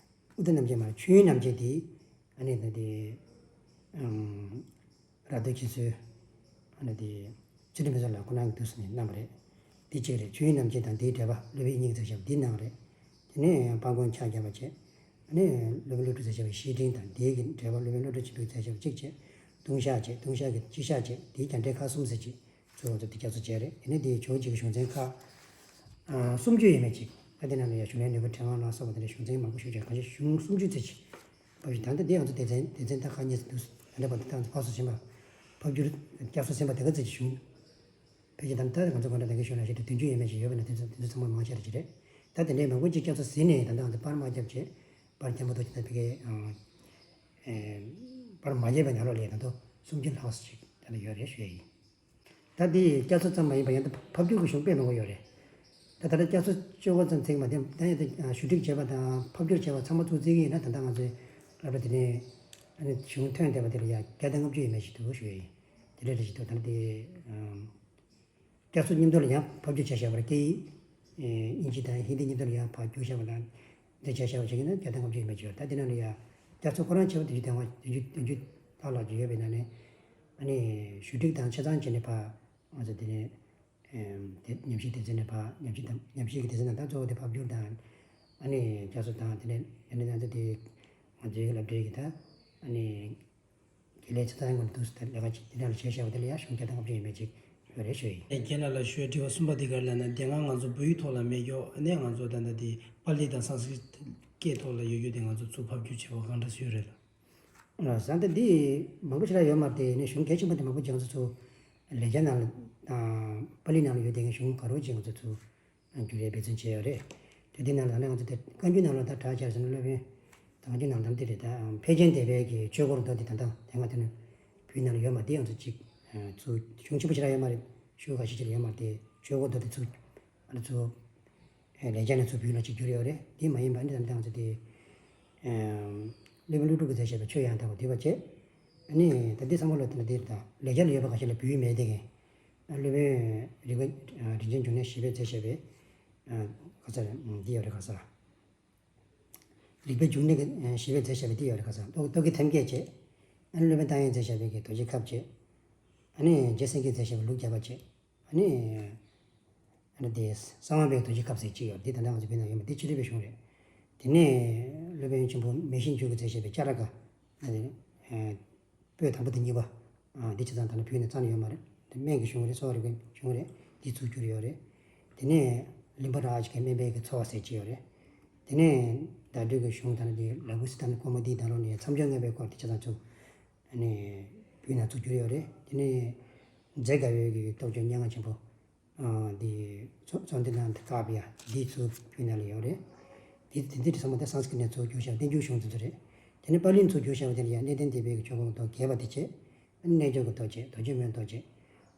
ཨུ་ཏ་རྣམ་འབྱེད་མ་རེད། ཆོས་དབྱིངས་རྣམ་འབྱེད་འདི་ཨ་ནི་ད་འདི་ར་སྟོད་ཁྱི་ཚོའི་ཨ་ནི་འདི་ཚུལ་ཁྲིམས་ཕུན་ཚོགས་ལགས་ཁོ་རང་གིས་བསྡུས་ནས་གནང་བ་རེད། འདི་གཅིག་རེད། ཆོས་དབྱིངས་རྣམ་འབྱེད་དང་འདིའི་འགྲེལ་པ་སློབ་དཔོན་དབྱིག་གཉེན་གྱིས་མཛད་བཞག་པ་འདི་གནང་བ་རེད། དེ་ནས་དཔལ་མགོན་ཕྱག་བརྒྱ་པ་བྱས། ཨ་ནི་སློབ་དཔོན་བློ་གྲོས་མཛད་བཞག་པའི་བཤེས་སྤྲིང་དང་། འདིའི་གི་འགྲེལ་པ་སློབ་དཔོན་བློ་གྲོས་ཆེན་པོས་མཛད་བཞག་པ་གཅིག་བྱས། ལྟུང་བཤགས་བྱས། ལྟུང་བཤགས་ཀྱི་སྤྱི་བཤགས་བྱས། འདིའི་རྒྱ་འགྲེལ་ཁག་གསུམ་ཟེར་གྱི་ཚུར་ང་ཚོ་འདི་རྒྱ་མཚོ་མཇལ་རེད། དེ་ནས་འདིའི་ཇོ་བོ་རྗེ་གི་གཞུང་ཚན་ཁག་ཨ་སུམ་ཅུ་ཡས་མས་ཅིག་ཨ་དེ་ནང་ལ་ཡང་གཞུང་ལས་ནོར་བུ་ཕྲེང་བ་ལ་སོགས་པ་དེ་འདྲའི་གཞུང་ཚན་མང་པོ་ཞིག་ཡོད། གང་ཅི་གཞུང་སུམ་ཅུ་ཙམ་ཅིག་བབས་ཤིང་། ད་ལྟ་འདི་ང་ཚོ་སྡེ་ཚན་སྡེ་ཚན་ད་ཁག་གཉིས་སུ་འདུས། ད་ལྟ་བར་དུ་ད་ང་ཚོ་ཕར་ཚུར་ཕྱིན་པ། ཕབ་བསྒྱུར་བསྐྱར་གསོ་ཟིན་པ་དེ་ག་ཙམ་ཅིག་བྱུང་། ཕལ་ཆེར་ད་ལྟ་ང་ཚོ་གང་འདྲ་ད་གིན་ཞུས་ནང་བཞིན་དུ་བདུན་ཅུ་ཡས་མས་ཅིག་ཡོད་པ་ན། དེ་ཚོ་དེ་ཚོ་ཚང་མ་མང་ཆེ་ར་ཅིག་རེད། ད་དེ་འདྲའི་མང་པོ་ཅིག་བསྐྱར་གསོ་ཟིན་ནས་ད་ལྟ་ང་ཚོ་པར་མ་བརྒྱབ་བྱས། པར་བརྒྱབ་མ་ཐུབ་ཅིག་ད་ཕ་གིའི་ཨ་ཨེ་པར་མ་བརྒྱབ་པའི་ནང་ལོགས་ལ་ད་དུང་སུམ་ཅུ་ལྷག་ཙམ་ཅིག་ད་ལྟ་ཡོད་རེད་ཞུ་ཡ་ཡིན། ད་འདི་བསྐྱར་གསོ་ཙམ་མ་ཡིན་པར་ཡང་ད་ཕབ་བསྒྱུར་གྱི་གཞུང་དཔེ་མང་པོ་ཡོད་རེད། ད་ད་ལྟ་བསྐྱར་གསོ་བཅོ་ལྔ་ཙམ་ཚིག་མ་དེ་ད་ཡང་ད་ཞུ་སྒྲིག་བྱས་པ་དང་ཕབ་བསྒྱུར་བྱས་པ་ཚང་མ་ཚུར་བརྩི་གི་ཡིན་ན། ད་ལྟ་ང་ཚོའི་སློབ་གྲྭ་དེ་ནས་ཨ་ནི་གཞུང་ཐོན་བསྡད་པ་དེ་ལ་ཡང་བརྒྱ་དང་ལྔ་བཅུ་ཡས་མས་ཞིག་འདུག་ཞུ་ཡ་ཡིན། དེ་འདྲ་རེ་ཞིག་འདུག་ད་ལྟ་དེ་བསྐྱར་གསོ་མཉམ་དུ་ལ་ཡང་ཕབ་བསྒྱུར་བྱས་བཞག་པ་རེད། སྐད་ཡིག་དབྱིན་ཇི་དང་ཧིན་དི་མཉམ་དུ་ལ་ཡང་ཕར་བསྒྱུར་བཞག་པ་དང་། འདི་བྱས་བཞག་པ་བྱས་ཀྱི་ན་བརྒྱ་དང་ལྔ་བཅུ་ཡས་མས་ཅིག་ཡོད། ད་འདི་ནང་ལ་ཡང་བསྐྱར་གསོ་ཁོ་རང་བྱས་པ་བདུན་ཅུ་དོན་ལྔ་བདུན་ཅུ་བདུན་ཅུ་ལྷག་ལྷག་ཅིག་ཡོད་པའི་ནང་ནས། ཨ་ནི་ཞུ་སྒྲིག་དང་ཆ་ཚང་བྱས་ནས་ཕར་ང་ཚོ་དེ་ནས་ཨེམ་དེ་ཉམས་ཞིབ་སྡེ་ཚན་ནས་ཕར་ཉམས་ཞིབ་དང་ཉམས་ཞིབ་ཀྱི་སྡེ་ཚན་ནང་ད་གཙོ་བོ་དེ་ཕབ་བསྒྱུར་དང་། ཨ་ནི་བསྐྱར་གསོ་དང་། དེ་ནས་ཡང་ན་ང་ཚོ་དེ་ང་ཚོའི་སློབ་གྲྭའི་གི་ད་ཨ་ནི་དགེ་ལས་ཚོ་ད་ཡང་ང་ཚོ་དུས་སུ་ལས་ཀ་ཅིག་དེ་འདྲ་ལ་བྱས་བཞག་པ་དེ་ལ་ཡང་གཞུང་བརྒྱ་དང་ལྔ་བཅུ་ཡས་མས་ཅིག་ཡོད་རེད་ཞུ་ཡིན། རྒན་ལགས་ལ་ཞུ་ཡ་དྲི་བ་གསུམ་པ་འདི་ག་རེ་ལབ་ན། དེ་སྔ་ང་ཚོ་བོད་ཡིག་ཐོག་ལ་མེད་ཀྱོག་ཨ་ནི་ང་ཚོ་ད་ལྟ་དེ་པཱ་ལི་དང་སཾ་སྐྲྀཏ་སྐད་ཐོག་ལ་ཡོད་རྒྱུ་དེ་ང་ཚོ་ཚུར་ཕབ་བསྒྱུར་བྱས་པ་གང་འདྲ་སུ་ཡོད་རེད་ལ། ཨ་ས་ད་འདི་མང་པོ་ཞིག་རག་ཡོད་མ་རེད་དེ། ནས་གཞུང་གལ་ཆེན་པོ་དེ་མང་པོ་ཅིག་ང་ཚོ་ཚོ་ལེགས་སྦྱར་ནང་ལ་དང་པཱ་ལི་ནང་ལ་ཡོད་དེ་གཞུང་ག་རོ་ཅིག་ང་ཚོ་ཚོ་བསྒྱུར་ཡས་འབད་བརྩོན་བྱས་ཡོད་རེད། དེ་དེ་ནང་ལ་ད་ནས་ང་ཚོ་དེ་བཀའ་འགྱུར་ནང་ལ་ད་གྲགས་ཆེ་རེད་ཟེར་ན། སློབ་དཔོན་བཀའ་འགྱུར་ནང་ལ་འདི་རེད། ད་ཨམ་ཕལ་ཆེན་སྡེ་པའི་གི་ཆོས་འཁོར་མདོ་དེ་ད་ལྟ་དེ་སྔ་དེ་ནས་བོད་ནང་ལ་ཡོད་མ་རེད། དེ་ང་ཚོ་ཅིག་ཚུར་གཞུང་ཆེན་པོ་ཞིག་རག་ཡོད་མ་རེད། ཤོག་ཁག་ཞིག་ཅིག་ལ་ཡོད་མ་རེད་དེ། ཆོས་འཁོར་མདོ་དེ་ཚུར་ཨ་ནི་ཚུར་ལེགས་སྦྱར་ནས་ཚུར་བོད་ལ་ཅིག་བསྒྱུར་ཡོད་རེད། དེ་མ་ཡིན་པ་ནི་ད་ལྟ་ང་ཚོ་དེ་སློབ་དཔོན་ཀླུ་སྒྲུབ་ཀྱིས་མཛད་བཞག་པའི་ཆོས་ཡང་དག་པར་བསྡུས་པ་བྱས། ཨ་ནི་ད་འདི་ཚང་མ་ལོ་དེ་ལ་དེ་དང་ལེགས་སྦྱར་ལ་ཡོད་པ་ཁ་ཤས་ལ་བོད་ཡིག་མེད་དེ་གི། སློབ་དཔོན་རིག་པ་རིན་ཆེན་འབྱུང་གནས་ཞེས་པས་མཛད་བཞག་པའི་ག་ས་རེད། འདི་ཡོད་རེད། ག་ས་རེད། རིག་པའི་འབྱུང་གནས་ཀྱིས་ཞེས་པས་མཛད་བཞག་པའི་འདི་ཡོད་རེད། ག་ས་རེད། རྟོག་རྟོག་གེ་ཐེམ་སྐས་བྱས། ཨ་ནི་སློབ་དཔོན་ཏཱ་དབྱངས་མཛད་བཞག་པའི་གི་རྡོ་རྗེ་ཁབ་བྱས། ཨ་ནི་རྗེ་སེང་གེས་མཛད་བཞག་པའི་ལུགས་བརྒྱ་པ་བྱས། ཨ་ནི་ཨ་ནི་དེ་གསང་བ་པའི་རྡོ་རྗེ་ཁབ་ཟེར་གཅིག་ཡོད། འདི་ད་ལྟ་ང་ཚོ་བོད་ནང་ཡོད་མ་རེད། འདི་ཕྱི་རོལ་པའི་གཞུང་རེད། དེ་ནས་སློབ་དཔོན་ཆེན་པོ་མེ་བཞིན་འགྱུར་གྱིས་མཛད་བཞག་པའི་ལྕགས་ར་ག་ཨ་ནི་ཨ་པོད་དང་པོ་དང་གཉིས་པ། ཨ་འདི་ཆ་ཚང་ད་ནི་བོད་ནང་རྩ་ནས་ཡོད་མ་རེད། འདི་སྨན་གྱི་གཞུང་རེད། གསོ་བ་རིག་པའི་གཞུང་རེད། འདི་ཚུར་བསྒྱུར་ཡོད་རེད། དེ་ནས་ལིངྒ་རཱ་ཇ་གིས་སྨན་པའི་གི་འཚོ་བ་ཟེར་གཅིག་ཡོད་རེད། དེ་ནས་བརྡ་སྤྲོད་ཀྱི་གཞུང་ད་ནི་འདི་ལ་ཀུ་སི་ཏཱ་ནི་ཀོ་མོ་དི་ད་ལོ་ནས་མཚམས་སྦྱོར་ལྔ་པའི་སྐོར་དེ་ཆ་ཚང་ཚུར་ཨ་ནི་བོད་ནང་ཚུར་བསྒྱུར་ཡོད་རེད། དེ་ནས་མཛད་དགའ་བོའི་གི་རྟོགས་བརྗོད་སྙན་ངག་ཆེན་པོ། ཨ་འདི་ཚོ་ཚོ་འདི་ནང་དུ་བཀག་པ་ཡ་འདི་ཚུར་བོད་ནང་ལ་ཡོད་རེད། འདི་འདི་འདི་ཚང་མ་དེ་སཾ་སྐྲྀཏ་ནས་ཚུར་བསྒྱུར་བཞག་བསྟན་འགྱུར་གཞུང་དེ་ཚོ་རེད། དེ་ནས་པཱ་ལི་ནས་ཚུར་བསྒྱུར་བཞག་པ་དེ་ལ་ཡ་གནས་བརྟན་སྡེ་པའི་གི་ཆོས་འཁོར་མདོ་རྒྱས་པ་དེ་བྱས། རྣལ་འབྱོར་གྱི་མདོ་བྱས། རྡོ་རྗེ་སྨོན་མདོ་བྱས།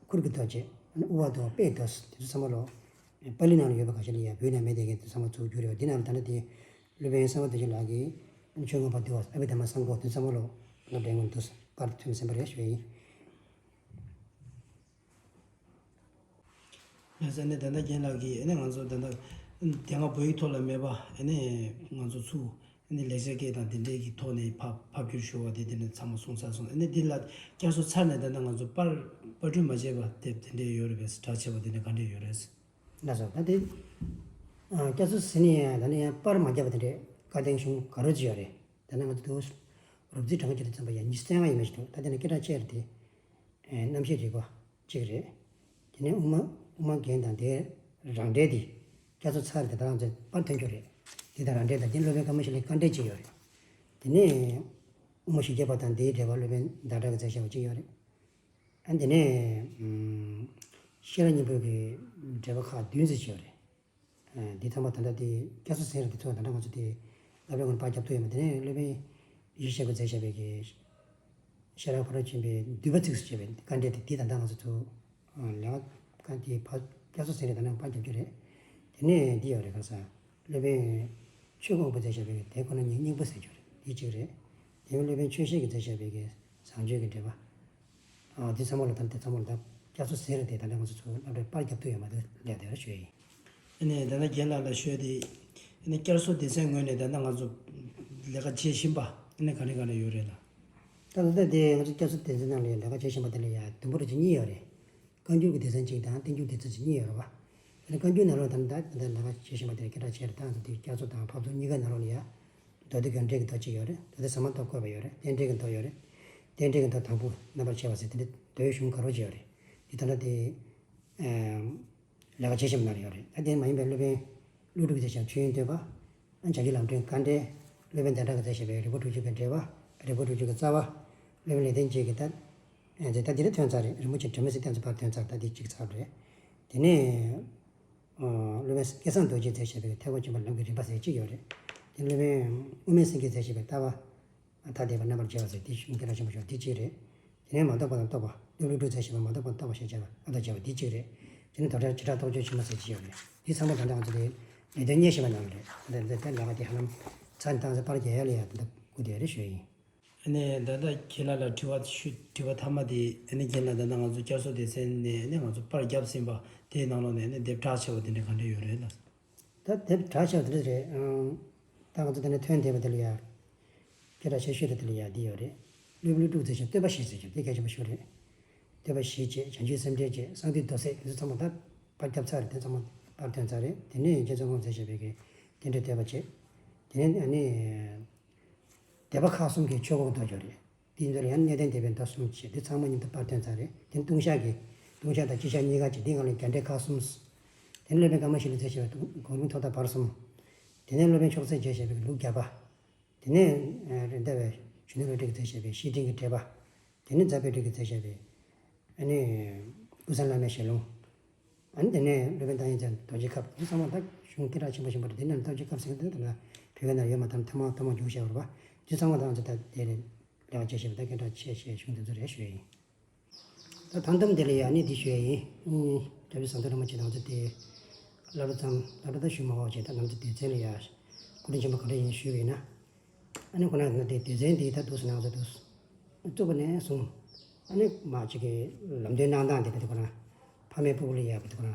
ཁུར་གྱི་མདོ་བྱས། དབུ་བ་མདོ། དཔལ་མདོ། དེ་ཚོ་ཚང་མ་ལོ། པཱ་ལི་ནང་ལ་ཡོད་པ་ཁ་ཤས་ལ་ཡ་བོད་ནང་མེད་དེ་གི་དེ་ཚང་མ་ཚུར་བསྒྱུར་ཡོད། འདི་ནང་ལ་ད་ནི་དེ་སློབ་དཔོན་གསང་བ་རྡོ་རྗེ་ལགས་ཀྱིས་ཆོས་འཁོར་མདོ་བསྡུས་པ་ཨ་བྷི་དྷརྨ་སཾ་བྷོ་དེ་ཚང་མ་ལོ་སློབ་གྲྭའི་སྔོན་དུ་པར་ཐོན་ཟིན་པ་རེད་ཞུ་ཡ་ཡིན། ལགས་སོ། ཨ་ནི་ད་ལྟ་རྒན་ལགས་ཀྱིས་ཨ་ནི་ང་ཚོ་ད་ལྟ་དེ་སྔ་བོད་ཡིག་ཐོག་ལ་མེད་པ་ཨ་ནི་ང་ཚོ་ཚུར་ཨ་ནི་ལེགས་སྦྱར་སྐད་དང་དེ་འདྲའི་གི་ཐོག་ནས་ཕབ་ཕབ་བསྒྱུར་ཞུ་བ་དེ་དེ་ནས་ཚང་མ་གསུངས་ཚར་སོང་། ཨ་ནི་འདི་ལ་བསྐྱར་གསོ་ཚར་ནས་ད་ལྟ་ང་ཚོ་པར་པར་སྐྲུན་མ་བྱས་པ་དེ་དེ་འདྲའི་ཡོད་རེད་པས། གྲགས་ཆེ་བ་དེ་འདྲ་ག་འདྲས་ཡོད་རེད། ལགས་སོ། ད་དེ་ཨ་བསྐྱར་གསོ་ཟེར་ནས་ཡང་ད་ནི་ཡང་པར་མ་བརྒྱབ་པ་དེ་འདྲའི་བཀའ་བསྟན་གཞུང་ག་རོ་ཅིག་ཡོད་རེད། ད་ནི་ང་ཚོ་དུ་རོབ་རྩིས་གྲངས་ཀྱི་དུ་ཚན་པ་ཡང་ཉི་ཤུ་རྩ་ལྔ་ཡིན་མ་ཞིག་འདུག་ད་དེ་ནི་སྐད་གྲགས་ཆེ་རེད་དེ། ཨེ་རྣམ་བཤད་རིག་པ་གཅིག་རེད། དེ་ནས་དབུ་མ་དབུ་མ་རྒྱན་དང་དེའི་རང་འགྲེལ་དེ་བསྐྱར་གསོ་ཚར་དེ་ད་ང་ཚོས་པར་ཐོན་རྒྱུ་རེད། དེ་དང་རང་འགྲེལ་དང་དེ་སློབ་དཔོན་ཀ་མ་ཤཱི་ལའི་བཀའ་འགྲེལ་གཅིག་ཡོད་རེད། དེ་ནས་དབུ་མ་བཞི་བརྒྱ་པ་དང་དེའི་འགྲེལ་པ་སློབ་དཔོན་ཟླ་གྲགས་ཀྱིས་མཛད་བཞག་པ་གཅིག་ཡོད་རེད། ཨ་དེ་ནས་ཨམ་ཤེས་རབ་སྙིང་པོའི་གི་འགྲེལ་པ་ཁག་བདུན་ཙམ་ཅིག་ཡོད་རེད། ཨ་འདི་ཚང་མ་ད་ལྟ་དེ་བསྐྱར་གསོ་ཟིན་རེད། དེ་ཚོ་ད་ལྟ་ང་ཚོ་དེ་སློབ་དཔོན་ཀུན་པར་རྒྱབ་ཐུབ་ཡོད་མ་རེད། དེ་ནས་སློབ་དཔོན་ཡེ་ཤེས་ཞབས་ཀྱིས་མཛད་བཞག་པའི་གི་ཤེས་རབ་ཕ་རོལ་ཏུ་ཕྱིན་པའི་བསྡུས་པ་ཚིགས་སུ་བཅད་པའི་བཀའ་འགྲེལ་དེ་དེ་ད་ལྟ་ང་ཚོ་ཚོ་ལས་ཀ་དེ་ཕར་བསྐྱར་གསོ་ཟིན་རེད། ད་ནང་པར་རྒྱབ་རྒྱུ་རེད། དེ་ནས་འདི་ཡོད་རེད། ག་ས་སློབ་དཔོན་ཆོས་སྐྱོང་པོ་མཛད་བཞག་པའི་དེ་ཁོ་ན་ཉིད་སྙིང་པོ་ཟེར་རྒྱུ་རེད། འདི་གཅིག་རེད། དེ་མིན་སློབ་དཔོན་ཆོས་བཤེས་ཀྱིས་མཛད་བཞག་པའི་གི་བཟང་སྤྱོད་ཀྱི་འགྲེལ་པ། ཨ་འདི་ཚང་མ་ལ་ད་དེ་ཚང་མ་ལ་ད་བསྐྱར་གསོ་ཟེར་རེད། དེ་ད་ལྟ་ང་ཚོ་ཚོ་སློབ་གྲྭའི་པར་རྒྱབ་ཐུབ་ཡོད་མ་འདུག་ལས་དེ་ར་ཞུ་ཡ་ཡིན། ཨ་ནི་ད་ལྟ་རྒན་ལགས་ལ་ཞུས་ཏེ། ཨ་ནི་བསྐྱར་གསོ་སྡེ་ཚན་ངོས་ནས་ད་ལྟ་ང་ཚོ་ལས་ཀ་བྱེད་བཞིན་པ་ཨ་ནི་ག་རེ་ག་རེ་ཡོད་རེད་ལ། ད་ལྟ་དེ་ང་ཚོ་བསྐྱར་གསོ་སྡེ་ཚན་ནང་ལ་ལས་ཀ་བྱེད་བཞིན་པ་དེ་ལ་ཡ་དུམ་བུ་རེ་ཅིག་གཉིས་ཡོད་རེད། བཀའ་འགྱུར་གྱི་སྡེ་ཚན་གཅིག་དང་བསྟན་འགྱུར་སྡེ་ཚན་གཅིག་གཉིས་ཡོད་རེད་བ། ཨ་ནི་བཀའ་འགྱུར་ནང་ལོགས་ད་ལྟ་ད་ལྟ་ལས་ཀ་བྱེད་བཞིན་པ་དེ་ལ་སྐད་གྲགས་ཆེ་རེད། ད་ང་ཚོ་དེ་བསྐྱར་གསོ་དང་ཕབ་ཚུགས་གཉིས་ཀ་ནང་ལོགས་ལ་ཡ། མདོ་སྡེ་དགོངས་འགྲེལ་གྱི་མདོ་གཅིག་ཡོད་རེད། མདོ་སྡེ་ཟབ་མ་སྟོབས་བཀོད་པ་ཡོད་རེད། རྟེན་འབྲེལ་གྱི་མདོ་ཡོད་རེད། རྟེན་འབྲེལ་གྱི་མདོ་དང་པོ་རྣམ་པར་ཕྱེ་བ་ཟེར་དེ་འདྲ་མདོའི་གཞུང་དགའ་རབ་ཅིག་ཡོད་རེད། འདི་ད་ལྟ་དེ། ཨེམ། ལས་ཀ་བྱེད་བཞིན་པ་ནང་ལ་ཡོད་རེད། ད་དེ་མ་ཡིན་པའི་སློབ་དཔོན་ཀླུ་སྒྲུབ་ཀྱིས་མཛད་བཞག་ཆོས་དབྱིངས་བསྟོད་པ། ཨ་བྱང་ཆུབ་ལམ་སྒྲོན་དཀའ་འགྲེལ། སློབ་དཔོན་ཟླ་གྲགས་ཀྱིས་མཛད་བཞག་པའི་རིགས་པ་དྲུག་ཅུ་གི་འགྲེལ་པ། རིགས་པ་དྲུག་ཅུ་གི་རྩ་བ། སློབ་དཔོན་ལེགས་ལྡན་འབྱེད་ཀྱིས་ད། ཨེ་ད་འདི་ལ་ཐོན་ཚར་རེད། རིན་པོ་ཆེ་དྲི་མེད་གསེར་ཐེབས་ཚོ་ཕར་ཐོན་ཚར། ད་འདི་གཅིག་ཚར་རེད། དེ་ནས། ཨ་སློབ་དཔོན་སྐལ་བཟང་རྡོ་རྗེས་མཛད་བཞག་པའི་ཐེག་པ་ཆེན་པོའི་ལམ་གྱི་རིམ་པ་ཟེར་གཅིག་ཡོད་རེད། དེ་སློབ་དཔོན་དབུ་མའི་སེང་གེས་མཛད་བཞག་པའི་ལྟ་བ། ཐ་དད་པ་རྣམ་པར་འབྱེད་པ་ཟེར་དེ་གཞུང་སྐད་གྲགས་ཆེན་པོ་ཤོས་འདི་གཅིག་རེད། དེ་ནས་མ་རྟོགས་པ་དང་རྟོགས་པ། ཀླུ་སྒྲུབ་ཀྱིས་མཛད་བཞག་པའི་མ་རྟོགས་པ་རྟོགས་པ་ཞེས་བྱ་བ་ཨ་དང་བྱ་བ་འདི་གཅིག་རེད། དེ་ནས་དོ་བྲལ་བྱེ་བྲག་རྟོགས་བརྗོད་ཆེན་མོ་ཟེར་གཅིག་ཡོད་རེད། འདི་ཚང་མ་ད་ལྟ་ང་ཚོ་དེ་ལས་དོན་གཉེར་བཞིན་པ་ནང་ལ་རེད། འདི་འདི་ལས་ཀ་དེ་ཧ་ལམ་ཚར་བཏང་ཚེ་པར་རྒྱག་ཡ་ལ་ཡ་དེ་འདྲ་སྒུག་བསྡད་ཡོད་རེད་ཞུ་ཡ་ཡིན། ཨ་ནི་ད་ལྟ་རྒན་ལགས་ལ་དྲི་བ་ཞུ་དྲི་བ་མཐའ་མ་དེ་ཨ་ནི་རྒན་ལགས་ད་ལྟ་ང་ཚོ་བསྐྱར་གསོ་སྡེ་ཚན་ནས་ཨ་ནི་ང་ཚོ་པར་བརྒྱབ་ཟིན་པ་དེའི་ནང་ལོགས་ནས་ཨ་ནི་དེབ་གྲགས་ཆེ་བ་དེ་འདྲ་ག་འདྲ་ཡོད་རེད་ལགས། ད་དེབ་གྲགས་ཆེ་བ་དེ་འདྲ་རེད། ཨང་། ད་ང་ཚོ་དེ་ནས་ཐོན་བསྡད་པ་དེ་ལ་ཡ། སྐད་གྲགས་ཆེ་ཤོས་དེ་དེ་ལ་ཡ་འདི་ཡོད་རེད། སློབ་དཔོན་ཀླུ་སྒྲུབ་མཛད་བཞག་བསྟོད་པ་བཞི་ཟེར་གྱི་དེ་གལ་ཆེན་པོ་ཤོས་རེད། བསྟོད་པ་བཞི་བྱས། བྱང་ཆུབ་སེམས་འགྲེལ་བྱས། གསང་འདུས་མདོ་སྲིད་དེ་ཚོ་ཚང་མ་ད་པར་བརྒྱབ་ཚར་རེད། དེ་ཚང་མ་པར་ཐོན་ཚར་རེད། དེ་ནས་རྗེ་ཙོང་ཁ་པ་མཛད་བཞག་པའི་གི་རྟེན་འབྲེལ་བསྟོད་པ་བྱས། དེ་ནས་ཨ་ནི། སྡེ་པ་ཁག་གསུམ་གྱི་ཆོས་འཁོར་མདོ་ཡོད་རེད། དེའི་མདོ་ལ་ཡང་གནས་བརྟན་སྡེ་པའི་མདོ་གསུམ་བྱས། འདི་ཚང་མ་མཉམ་དུ་པར་ཐོན་ཚར་རེད། དེ་ནས་ལྟུང་བཤགས་ཀྱི་ལྟུང་བཤགས་དང་སྤྱི་བཤགས་གཉིས་ཀ་བྱས། འདི་སྒང་ལ་རྒྱ་འགྲེལ་ཁག་གསུམ། དེ་ནས་སློབ་དཔོན་ཀ་མ་ཤཱི་ལས་མཛད་བཞག་པའི་གོ་རིམ་ཐོག་མཐའ་བར་གསུམ། དེ་ནས་སློབ་དཔོན་མཆོག་སྲེད་ཀྱིས་མཛད་བཞག་པའི་ལུགས་བརྒྱ་པ། དེ་ནས་རེད་མདའ་བའི་གཞོན་ནུ་བློ་གྲོས་ཀྱིས་མཛད་བཞག་པའི་བཤེས་སྤྲིང་གི་འགྲེལ་པ། དེ་ནས་རྫ་དཔལ་སྤྲུལ་གྱིས་མཛད་བཞག་པའི་ཨ་ནི་ཀུན་བཟང་བླ་མའི་ཞལ་ལུང་། ཨ་ནི་དེ་ནས་སློབ་དཔོན་རྟ་མགྲིན་རྩེ་རྡོ་རྗེ་ཁབ། འདི་ཚང་མ་ད་གཞུང་སྐད་གྲགས་ཆེན་པོ་ཆེན་པོ་རེད། དེ་ནས་རྡོ་རྗེ་ཁབ་ཟེར་མཁན་དེ་ད་ལྟ་བོད་སྐད་ནང་ཡོད་མ་ཐག་ཐོག་མ་ཐོག་མ་འཇུག་བཞག་པ་རེད་པ། འདི་ཚང་མ་ད་ང་ཚོ་ད་དེ་རེད། ལས་ཀ་བྱེད་ཤེས་པ་ད་སྐད་གྲགས་ཆེ་ཤེས་གཞུང་དེ་ཚོ་རེད་ཞུ་ཡ་ཡིན། ད་ཐང་དམ་དེ་ལ་ཡ་ཨ་ནི་འདི་ཞུ་ཡ་ཡིན། སྐྱབས་རྗེ་ཟམ་གདོང་རིན་པོ་ཆེ་དང་ང་ཚོ་དེ་སློབ་གྲྭ་ཙམ་སློབ་གྲྭ་ད་ཞུ་མ་དགོས་བྱས། ད་ང་ཚོ་སྡེ་ཚན་ལ་ཡ་སྐུ་དྲིན་ཆེན་པོ་ག་འདྲ་ཡིན་ཞུས་པ་ཡིན་ན། ཨ་ནི་ཁོ་ན་ན་དེ་སྡེ་ཚན་འདི་ད་འདུག་སེ་ནང་ཚོ་འདུག་བཙུགས་པ་ནས་བཟུང་། ཨ་ནི་མ་གཅིག་གི་ལམ་སྟོན་གནང་སྟངས་དེ་བས་དེ་ཁོ་ན་ཕ་མའི་ཕྲུ་གུ་ལ་ཡ་བས་དེ་ཁོ་ན་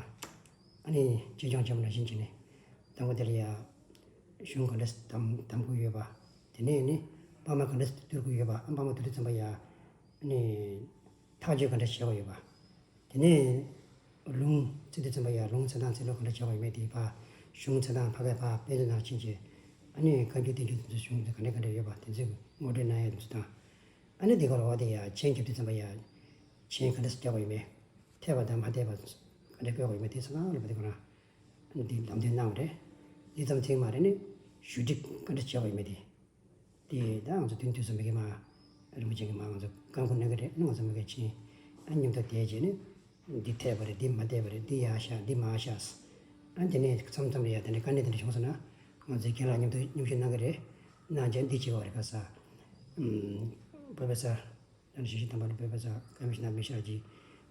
ཨ་ནི་གཅེས་སྐྱོང་བྱེད་པ་ནང་བཞིན་བྱས་ནས་དང་པོ་དེ་ལ་ཡ་གཞུང་ག་འདྲ་གདམ་གདམ་དགོས་ཡོད་པ། དེ་ནས་ནི་པར་མ་ག་འདྲ་བསྡུར་དགོས་ཡོད་པ། ཨ་པར་མ་བསྡུར་དུས་ཙམ་པ་ཡ་ཨ་ནི་ཐག་གཅོད་ག་འདྲ་བྱེད་དགོས་ཡོད་པ། དེ་ནས་ལུང་བཙན་དུས་ཙམ་པ་ཡ་ལུང་བཙན་སྟངས་བཙན་ལུགས་ག་འདྲ་བྱེད་དགོས་ཡོད་མེད་དེ་ཕར་གཞུང་བཙན་སྟངས་ཕ་གའི་ཕར་དཔེ་མཛོད་ནང་ཕྱིན་བྱས། ཨ་ནི་བཀའ་འགྱུར་བསྟན་འགྱུར་དེ་ཚོ་གཞུང་དེ་ག་འདྲ་ག་འདྲ་ཡོད་པ་དེ་ཚོ་ངོ་སྤྲོད་གནང་ཡ་དེ་ཚོ་དང་། ཨ་ནི་དེ་ག་རེ་བ་དེ་ཡ་མཆན་རྒྱབ་དུས་ཙམ་པ་ཡ་མཆན་ག་འདྲ་རྒྱག་དགོས་ཡོད་མེད། འཐད་པ་དང་མ་འཐད་པ་ག་འདྲ་བཀོད་དགོས་ཡོད་མེད་དེ་ཚོ་གང་ལ་བ་དེ་ག་རང་ཨ་ནི་དེ་ལམ་སྟོན་གནང་བ་རེད། དེ་ཙམ་ཚིག་མ་རེད། ནི་ཞུ་སྒྲིག་ག་འདྲ་བྱེད་དགོས་ཡོད་མེད་དེ། དེ་ད་ང་ཚོ་དེང་དུས་སུ་མི་དགེ་མ་རིན་པོ་ཆེ་གི་མ་ང་ཚོ་བཀའ་འཁུར་གནང་གི་རེད། ང་ཚོ་མི་དགེ་ཆེན་ཨ་མཉམ་དུ་བསྡད་བྱས་ནས་འདི་འཐད་པ་རེད། འདི་མ་འཐད་པ་རེད། འདི་ཡག་ཤག་འདི་མ་ཤག་ཨ་དེ་ནས་མཚམས་མཚམས་ལ་ཡ་དེ་འདྲ་དཀའ་གནད་དེ་འདྲ་བྱུང་སོང་ན་ང་ཚོའི་རྒན་ལགས་མཉམ་དུ་མཉམ་ཞུགས་གནང་གི་རེད། གནང་བྱས་འདི་བྱེད་པ་རེད། ཁ་ས་པོ་པེ་སར་ཨ་ནི་ཞིབ་བཤེར་དམ་པ་ལ་པོ་པེ་སར་ཀ་མི་ཤ་ནར་མི་ཤ་ཇི་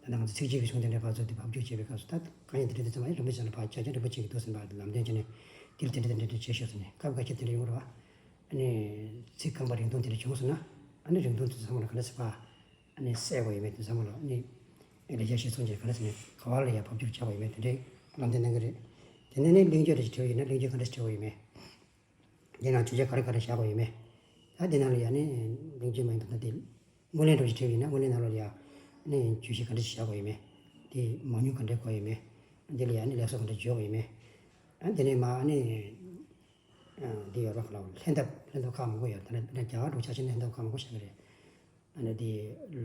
ད་ནང་ཚོ་ཚིག་གཅིག་གི་གཞུང་དེ་འདྲ་ཕར་ཚུར་དེ་ཕབ་སྒྱུར་བྱས་པའི་སྐབས་སུ་ད་དཀའ་ངལ་དེ་འདྲ་དེ་ཚང་མ་རིན་པོ་ཆེ་ལ་ཕར་བཅར་བྱས་རིན་པོ་ཆེ་གིས་འདུག་སེ་ཕར་ལམ་སྟོན་བྱས་ནས་འདི་ལ་དེ་འདྲ་དེ་འདྲ་དེ་འདྲ་བྱེད་ཤོག་ཟེར་ནས་སྐབས་འགའ་ཤས་དེ་འདྲ་ཡོང་གི་རེད་བ། ཨ་ནི་ཚིག་རྐང་པ་རིང་ཐུང་དེ་འདྲ་བྱུང་སོང་ན་ཨ་ནི་རིང་ཐུང་དེ་ཚང་མ་ལ་ག་འདྲ་སེ་ཕར་ཨ་ནི་གསལ་དགོས་ཡོད་མེད་དེ་ཚང་མ་ལ་ཨ་ནི་ལས་བྱ་གཞིར་བཟུང་བྱས་ག་འདྲ་ཟེར་ནས་ག་བ་ལ་ཡ་ཕབ་སྒྱུར་བྱ་དགོས་ཡོད་མེད་དེ་འདྲའི་ལམ་སྟོན་གནང་གི་རེད། དེ་ནས་ནི་གླེང་བརྗོད་འདྲ་ཞིག་བྲིས་པ་ཡིན་ན་གླེང་བརྗོད་ག་འདྲ་ཞིག་བྲིས་པ་ཡོད་མེད། དེ་ནང་བརྗོད་བྱ་ག་རེ་ག་རེ་བཞག་དགོས་ཡོད་མེད། ད་དེ་ནང་ལ་ཡ་ནི་གླེང་བརྗོད་མ་ཡིན་པ་ད་དེ་སྨོན་ལམ་འདྲ་ཞིག་བྲིས་པ་ཡིན་ན་སྨོན་ལམ་ནང་ལ་ཡ་ནི་བརྗོད་གཞི་ག་འདྲ་ཞིག་བཞག་དགོས་ཡོད་མེད། དེ་མང་ཉུང་ག་འདྲ་དགོས་ཡོད་མེད། དེ་ལ་ཡ་ནི་ལེགས་སོ་ག་འདྲ་བརྗོད་དགོས་ཡོད་མེད། ཨ་དེ་ནས་མ་ཨ་ནི་འདི་ཡོད་རོགས་ལ་ལྷན་ཐབས་ལྷན་ཐབས་ཁག་མང་པོ་ཡོད། ད་ནི་རྒྱ་གར་འདྲ་ཆ་བཞག་ན་ལྷན་ཐབས་ཁག་མང་པོ་ཞིག་རེད། ཨ་ནི་དེ་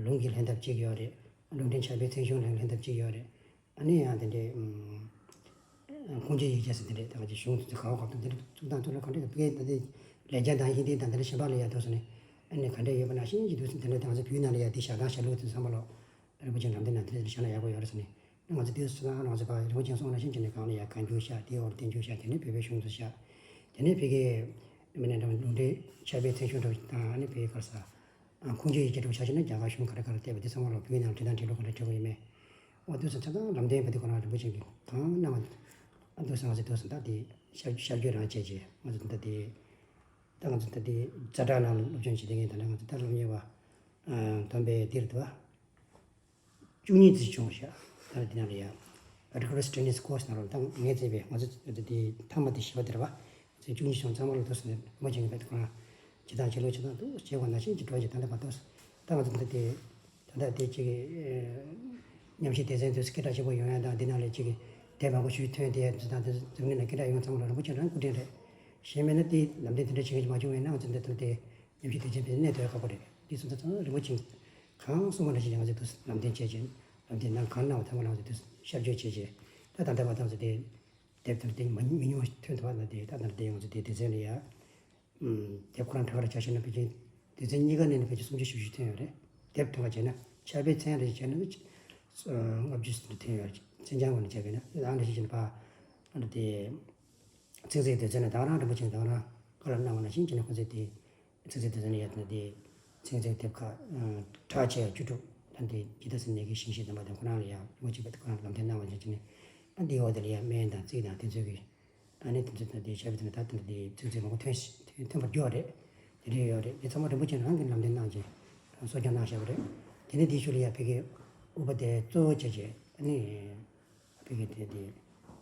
ལུང་གི་ལྷན་ཐབས་གཅིག་ཡོད་རེད། ལུང་འདྲེན་ཕྱག་དཔེའི་མཚན་གཞུང་ལྷན་ཐབས་གཅིག་ཡོད་རེད། ཨ་ནི་ཡང་དེ་འདྲའི་ཨམ་ཁུངས་སྐྱེལ་ཡིག་ཆ་ཟེར་དེ་འདྲའི་ད་ག་ཅིག་གཞུང་དེ་ཚོ་ག་བ་ག་ཏུ་དེ་འདྲ་བཙུགས་སྟངས་ཐོག་ལ་ག་འདྲ་དེ་ཕ་གིའི་ད་ལྟའི་ལེགས་སྦྱར་དང་ཧིན་དི་དང་དེ་འདྲ་གཞན་པ་ལ་ཡ་ཐོག་སོང་ནས་ཨ་ནི་ག་འདྲ་ཡོད་པ་ནང་བཞིན་གྱི་འདུག་སེ་དེ་འདྲ་ད་ང་ཚོ་བོད་ནང་ལ་ཡ་དེ་བཞག་སྟངས་བཞག་ལུགས་དེ་ཚང་མ་ལོ་རིན་པོ་ཆེ་ལམ་སྟོན་ནང་དེ་འདྲ་བཞག་ན་ཡག་པོ་ཡོད་རེད་ཟེར་ནས་ང་ཚོ་དེ་ཚོ་ང་ཚོ་ཕ་རིན་པོ་ཆེ་གསུངས་ནང་བཞིན་བྱས་ནས་གང་ལ་ཡ་བཀའ་འགྱུར་བཞག་དེའི་འོག་ལ་བསྟན་འགྱུར་བཞག་དེ་ནས་བོད་པའི་གཞུང་ཚོ་བཞག་དེ་ནས་ཕ་གིའི་མི་སྣ་འདྲ་བ་ལུང་འདྲེན་ཕྱག་དཔེའི་མཚན་གཞུང་འདྲ་བ་དང་ཨ་ནི་ཕ་གིའི་ག་རེ་ཟེར། ཁུངས་སྐྱེལ་ཡིག་ཆ་འདྲ་བོ་ཆ་བཞག་ན་རྒྱ་གར་གཞུང་ག་རེ་ག་རེ་བལྟས་པ་དེ་ཚང་མ་ལ་བོད་ནང་འབྲི་སྟངས་འབྲི་ལུགས་ག་འདྲ་འབྲི་དགོས་ཡོད་མེད། འོ་དུས་སུ་ཆ་ཚང་ལམ་སྟོན་བོད་དུ་ཁོ་རང་རིན་པོ་ཆེ་གིས་གང་གནང་བ། ཨ་འདུག་སེ་ང་ཚོས་འདུག་སེ་ད་དེ་ཤར་ཤར་བསྐྱོད་རང་བྱས་རྗེས་ང་ཚོ་ད་དེ་ད་ང་ཚོ་ད་དེ་ཛ་དྲག་ནང་ལ་སློབ་སྦྱོང་བྱེད་བསྡད་མཁན་ད་ལྟ་ང་ཚོ་ད་སློབ་གཉེར་བ་བསྡོམས་པས་འདིར་འདུག་བ། བཅུ་གཉིས་ཙམ་བྱུང་ཤག་ད་དེ་ནང་ལ་ཡ། Rigorous Training Course ནང་ལ་ད་ངས་བཙལ་བས་ང་ཚོ་ད་དེ་མཐའ་མ་དེ་བཞི་པ་དེ་རེད་བ། ཚེས་བཅུ་གཉིས་བྱུང་ཚང་མ་ལ་ཐུགས་སུ་མ་བྱུང་བའི་ཁོ་རང་བྱེད་སྟངས་བྱེད་ལུགས་བྱེད་སྟངས་འདུག་བྱེད་དགོས་ན་ཤིན་ཅིག་འགྲོ་བྱེད་ད་ལྟ་མ་གཏོགས་ད་ང་ཚོ་འདི་དེ་ད་ལྟ་དེ་གཅིག་གི་ཉམས་ཞིབ་སྡེ་ཚན་དུ་སྐད་གྲགས་ཆེན་པོ་ཡོང་ཡ་དང་འདི་ནང་ལ་གཅིག་གི་དེབ་མང་པོ་ཞིག་ཐོན་ཏེ་འཛམ་གླིང་ནང་སྐད་གྲགས་ཡོང་ཚང་མ་ལ་རིན་པོ་ཆེ་རང་སྐུ་དྲིན་རེད། གཞན་མེད་ན་དེ་ལམ་སྟོན་དེ་འདྲ་བྱེད་མཁན་ཞིག་མ་བྱུང་བས་ན་ང་ཚོ་འདི་ལྟར་དེ་ཉམས་ཞིབ་སྡེ་ཚན་དེ་གནས་ཐུབ་ཡ་ཁག་པོ་རེད། དེ་སོང་ཙང་ཚང་མ་རིན་པོ་ཆེ་གང་གསུངས་པ་འདྲ་ཞིག་ང་ཚོས་དུ་ལམ་སྟོན་བྱས་རྗེས་ལམ་སྟོན་ནང་གང་གནང་བ་ཚང་མ་ལ་ང་ཚོས་དུ་ཤར་བསྐྱོད་བྱས་རྗེས་ད་ད་ལྟ་བར་དུ་ང་ཚོ་དེ། དེབ་དང་དེ་མ་མི་ཉུང་བ་ཐོན་ཐུབ་པ་ན་དེ་ད་ལྟ་དེ་ང་ཚོ་དེ་སྡེ་ཚན་ལ་ཡ། དེབ་ཁོ་རང་གྲངས་ཀ་རེ་ཆ་བཞག་ན་ཕལ་ཆེར་སྡེ་ཚན་གཉིས་ཀ་ནས་ནི་ཕལ་ཆེར་སུམ་ཅུ་བཞི་བཅུ་ཐོན་ཡོད་རེད། དེབ་གྲངས་ཀ་བྱས་ན་ཕྱག་དཔེ་ཚན་རེ་བྱས་ན་ལྔ་བཅུ་ཙམ་ཐོན་ཡོད་རེད། མཚན་བྱང་ངོས་ནས་བྱས་པས་ན་ཨང་རེ་བཞི་བྱས་ན་ཕ་ཨ་ནི་དེ་ཚིག་མཛོད་སྡེ་ཚན་ནས་ད་ག་རང་རིན་པོ་ཆེ་ད་ག་རང་བཀའ་སློབ་གནང་བ་ནང་བཞིན་བྱས་ན་ཁོ་ཚོས་དེ། ཚིག་མཛོད་སྡེ་ཚན་ལ་ཡ་དང་དེ་ཚིག་མཛོད་དེབ་ཁག་གྲགས་ཆེ་བ་བཅུ་དྲུག་དང་དེ་ཇི་ལྟ་ཟེར་ནས་ཀྱི་ཞིང་གཤེགས་དམ་པ་དང་ཁོ་རང་ལ་ཡ་ལོ་གཅིག་པ་དེ་ཁོ་རང་ལ་ལམ་སྟོན་གནང་བ་བྱས་ནས་ཨ་འདི་འོག་དེ་ལ་ཡ་སྨན་དང་རྩིས་དང་དེ་ཚོའི་གི་ཨ་ནི་དེ་ཚོ་དང་དེ་ཞབས་པ་དེ་ནས་ད་དེ་འདྲ་དེ་ཚིག་མཛོད་མང་པོ་ཐོན་ཐོན་པར་གྱུར་བ་རེད། དེ་འདྲ་ཡོད་རེད། དེ་ཚང་མ་རིན་པོ་ཆེ་རང་གིས་ལམ་སྟོན་གནང་རྗེས་གསོ་སྐྱོང་གནང་བཞག་པ་རེད། དེ་ནས་དེའི་ཤུལ་ལ་ཡ་ཕ་གི་ཨུ་པ་དེ་གཙོ་བོ་བྱས་རྗེས་ཨ་ནི་ཕ་གི་དེ་དེ་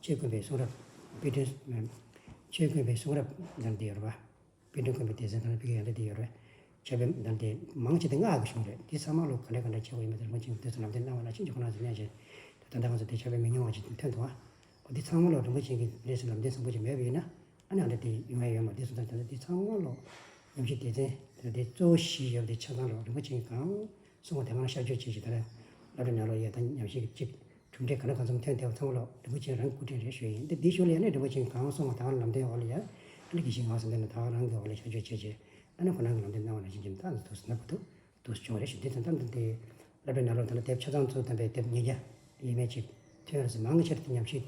ཆོས་དཀོན་པའི་གསུང་རབ་དཔེ་སྐྲུན་ཆོས་དཀོན་པའི་གསུང་རབ་དང་དེ་ཡོད་རེད་པ། དཔེ་སྐྲུན་དཀོན་པའི་སྡེ་ཚན་དང་ཕ་གི་ཡ་འདྲ་དེ་ཡོད་རེད། ཕྱག་དཔེ་དང་དེ་མང་ཆེ་དེ་སྔགས་ཀྱི་གཞུང་རེད། དེ་ཚང་མ་ལོ་ག་འདྲ་ག་འདྲ་བྱེད་དགོས་ཡིན་མིན་དེ་རིན་པོ་ཆེ་གིས་དུས་ཚོད་ལམ་སྟོན་གནང་བ་ནང་བཞིན་གྱི་ཁོ་རང་ཚོ་གནས་བྱས། ད་ལྟ་ང་ཚོ་དེ་ཕྱག་དཔེ་མི་ཉུང་བ་ཅིག་ཐོན་འདུག་ཨ། འོ་དེ་ཚང་མ་ལོ་རིན་པོ་ཆེ་གིས་ལས་སུ་ལམ་སྟོན་བཟང་པོ་ཅིག་མེད་པ་ཡིན་ན་ཨ་ནི་ཨ་འདྲ་དེ་ཡོང་ཡ་ཡོད་མ་རེད། དེ་སོང་ཙང་ད་ལྟ་དེ་ཚང་མ་ལོ་ཉམས་ཞིབ་སྡེ་ཚན་དེ་དེ་གཙོ་བོ་བཞི་ཡོད་པ་དེ་ཆ་ཚང་ལོ་རིན་པོ་ཆེ་གིས་གང་གསུང་བ་དེ་གང་ཤར་བསྐྱོད་བྱས་ཤིག་ད་ལྟ་སློབ་གྲྭ་ནང་ལོ་ཡ་ད་ཉམས་ཞིབ་ཀྱི་གཅིག་གྲུབ་འབྲས་ག་འདྲ་གང་འཚམ་ཐོན་བསྡད་པ་ཚང་མ་ལོ་རིན་པོ་ཆེ་རང་སྐུ་དྲིན་རེད་ཞུ་ཡིན། འདི་འདི་ཞུ་ལ་ཡ་ནི་རིན་པོ་ཆེ་གང་གསུང་བ་དང་ལམ་སྟོན་འོག་ལ་ཡ་ཨ་ནི་དགེ་བཤེས་ངག་བཟང་ལྡན་ལ་ད་རང་གི་འོག་ལ་ཤར་བསྐྱོད་བྱས་རྗེས་ཨ་ནི་ཁོ་རང་གི་ལམ་སྟོན་གནང་བ་ནང་བཞིན་གྱི་ད་ང་ཚོ་ཐུགས་སུ་ན་བུ་ཐུག་ཐུགས་སུ་བྱུང་བ་རེད་ཞུ། འདི་ཚོ་ཙམ་དུ་དེ་སློབ་གྲྭའི་ནང་ལོགས་ད་ལྟ་དེབ་ཆ་ཚང་ཚུར་བཏོན་པའི་དེབ་ཉིས་བརྒྱ་ཡས་མས་ཅིག་ཐོན་ཡོད་རེད་ཟེར། མང་ཆེ་བ་དེ་ཉམས་ཞིབ་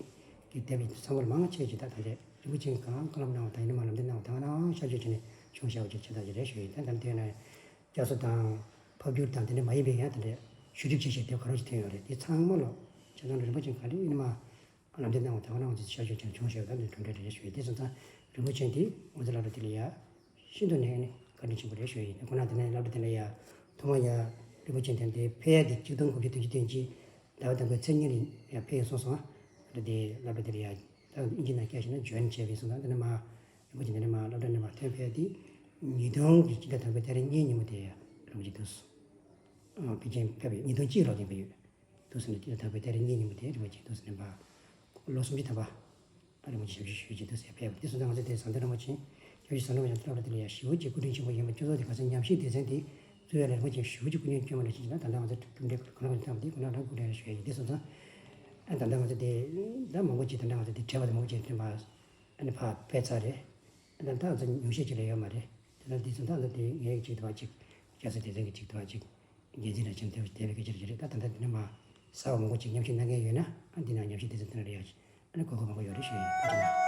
ཀྱི་དེབ་ཡིན་ཚང་མ་ལ་མང་ཆེ་ཅིག་ད་ད་རེད། རིན་པོ་ཆེ་གང་བཀའ་སློབ་གནང་བ་དང་ཡིན་ན་མ་ལམ་སྟོན་གནང་བ་དང་ནང་ཤར་བསྐྱོད་བྱས་ནས་བྱུང་བཞག་པ་ཅིག་བྱེད་ཐག་ཅིག་རེད་ཞུ་ཡིན། ད་ལྟ་དེ་ན། བསྐྱར་གསོ་དང་། ཕབ་བསྒྱུར་དང་དེ་འདྲ་མ་ཡིན་པའི་ཡང་དེ་འདྲའི་ཞུ་སྒྲིག་བྱེད་བྱེད་དེ་ག་རེ་ཞིག་ཐོན་ཡོད་རེད། དེ་ཚང་མ་ལོ་ཆ་ཚང་རིན་པོ་ཆེ་ག་རེ་ཡིན་མ་ལམ་སྟོན་གནང་བ་དང་གནང་བ་ཅིག་ཤར་བསྐྱོད་བྱས་བྱུང་ཞེས་པ་ད་འདི་གྲུབ་འབྲས་རེད་ཞུ་ཡིན། དེ་སོང་ཙང་རིན་པོ་ཆེ་འདི་ང་ཚོ་སློབ་གྲྭ་དེ་ལ་ཡ་ཤིན་ཏུ་ནས་ནི་བཀའ་དྲིན་ཆེན་པོ་རེད་ཞུ་ཡིན། ཁོ་ན་དེ་ནས་སློབ་གྲྭ་དེ་ལ་ཡ་ཐོག་མ་ཡ་རིན་པོ་ཆེ་དེ་འདི་ཕེབས་ཡ་དེ་གཅིག་སྟོང་དགུ་བརྒྱ་བདུན་ཅུ་དོན་གཅིག་ཟླ་བ་དང་པོའི་ཚེས་གཉིས་ལ་ཡ་ཕེབས་སོང་སོང་། ད་དེ་སློབ་གྲྭ་དེ་ལ་ཡ་ད་ཨིན་ཇི་ནང་བསྐྱལ་བྱས་ན་ཇོན་བྱས་པའི་སོང་ཙང་དེ་ནས་མ། རིན་པོ་ཆེ་འདི་ནས་མར་སློབ་གྲྭ་ནས་མར་ཐོན་ཕེབས་དེ་ཉིས་སྟོང་གི་སྤྱི་ཟླ་དང་པོའི་ཏ་རིག་གཉིས་ཉིན་མོ་དེ་རིན་པོ་ཆེ་འདུག་སེ་ཕལ་ཆེར་ཕེབས་པའི་ཉིས་སྟོང་གཅིག་ལོ་དེ་ཡིན་པ་ཡོད། འདུག་སེ་ནས་སྤྱི་ཟླ་དང་པོའི་ཏ་རིག་གཉིས་ཉིན་མོ་དེ་རིན་པོ་ཆེ་འདུག་སེ་ནས་མར་ལོ་སུམ་ཅུ་ཐམ་པ་རིན་པོ་ཆེ་ཞབས་ཕྱི་ཞུས་བྱས་འདུག་སེ་ཕེབས་པ་དེ་སོང་ཙང་ང་ཚོ་དེ་ཟམ་གདོང་རིན་པོ་ཆེ་སྐྱབས་རྗེ་ཟམ་གདོང་རིན་པོ་ཆེ་སློབ་གྲྭ་དེ་ལ་ཡང་ཞེ་པོ་ཅིག་སྐུ་དྲིན་ཆེན་པོ་ཡིན་པ། ཁྱོད་ཚོ་དེ་ག་ཚོད་ཉམས་ཞིབ་སྡེ་ཚན་དེ་གཙོས་ཡ་ལ་རིན་པོ་ཆེ་ཞེ་པོ་ཅིག་སྐུ་དྲིན་སྐྱོན་མ་འདྲ་ཞིག་ཅིག་ད་ད་ལྟ་ང་ཚོ་གྲུབ་འབྲས་ག་ལ་ག་ཚོད་ཐོན་པ་དེ་ཁོ་ན་རང་སྐུ་དྲིན་ཞུ་ཡ་ཡིན། དེ་སོང་ཙང་ཨ་ད་ལྟ་ང་ཚོ་དེ་ད་མང་པོ་ཅིག་ད་ལྟ་ང་ཚོ་དེ་བྲེལ་བ་དེ་མང་པོ་ཅིག་ཐོན་པ། ཨ་ནི་ཕར་ཕེབས་ཚར་རེད། ཨ་ནི་ད་ང་ཚོ་ཉུང་ཤས་ཅིག་ལས་ཡོད་མ་རེད། དེ་ལ་འདི་ཚོ་ད་ང་ཚོ་དེ་ངའི་གཅིག་ཐུབ་པ་གཅིག་སྐྱ་སེར་སྡེ་ཚན་གྱི་གཅིག་ཐུབ་པ་གཅིག་འགན་འཛིན་ལ་ཕྱིན་ཐེབས་བསྡད་པའི་སྐད་ཆ་རེད། ད་ད་ལྟ་འདི་ནས་མར་གསར་བ་མང་པོ་ཅིག་ཉམས་ཞིབ་གནང་མཁན་ཡོད་ན་ཨ་འདི་ནང་ཉམས་ཞིབ་སྡེ་ཚན་དེ་ན་རེད་ཡ། ཨ་ནི་གོ་སྐབས་མང་པོ་ཡོད་རེད་ཞུ་ཡིན། ཐུགས་རྗེ་གནང་།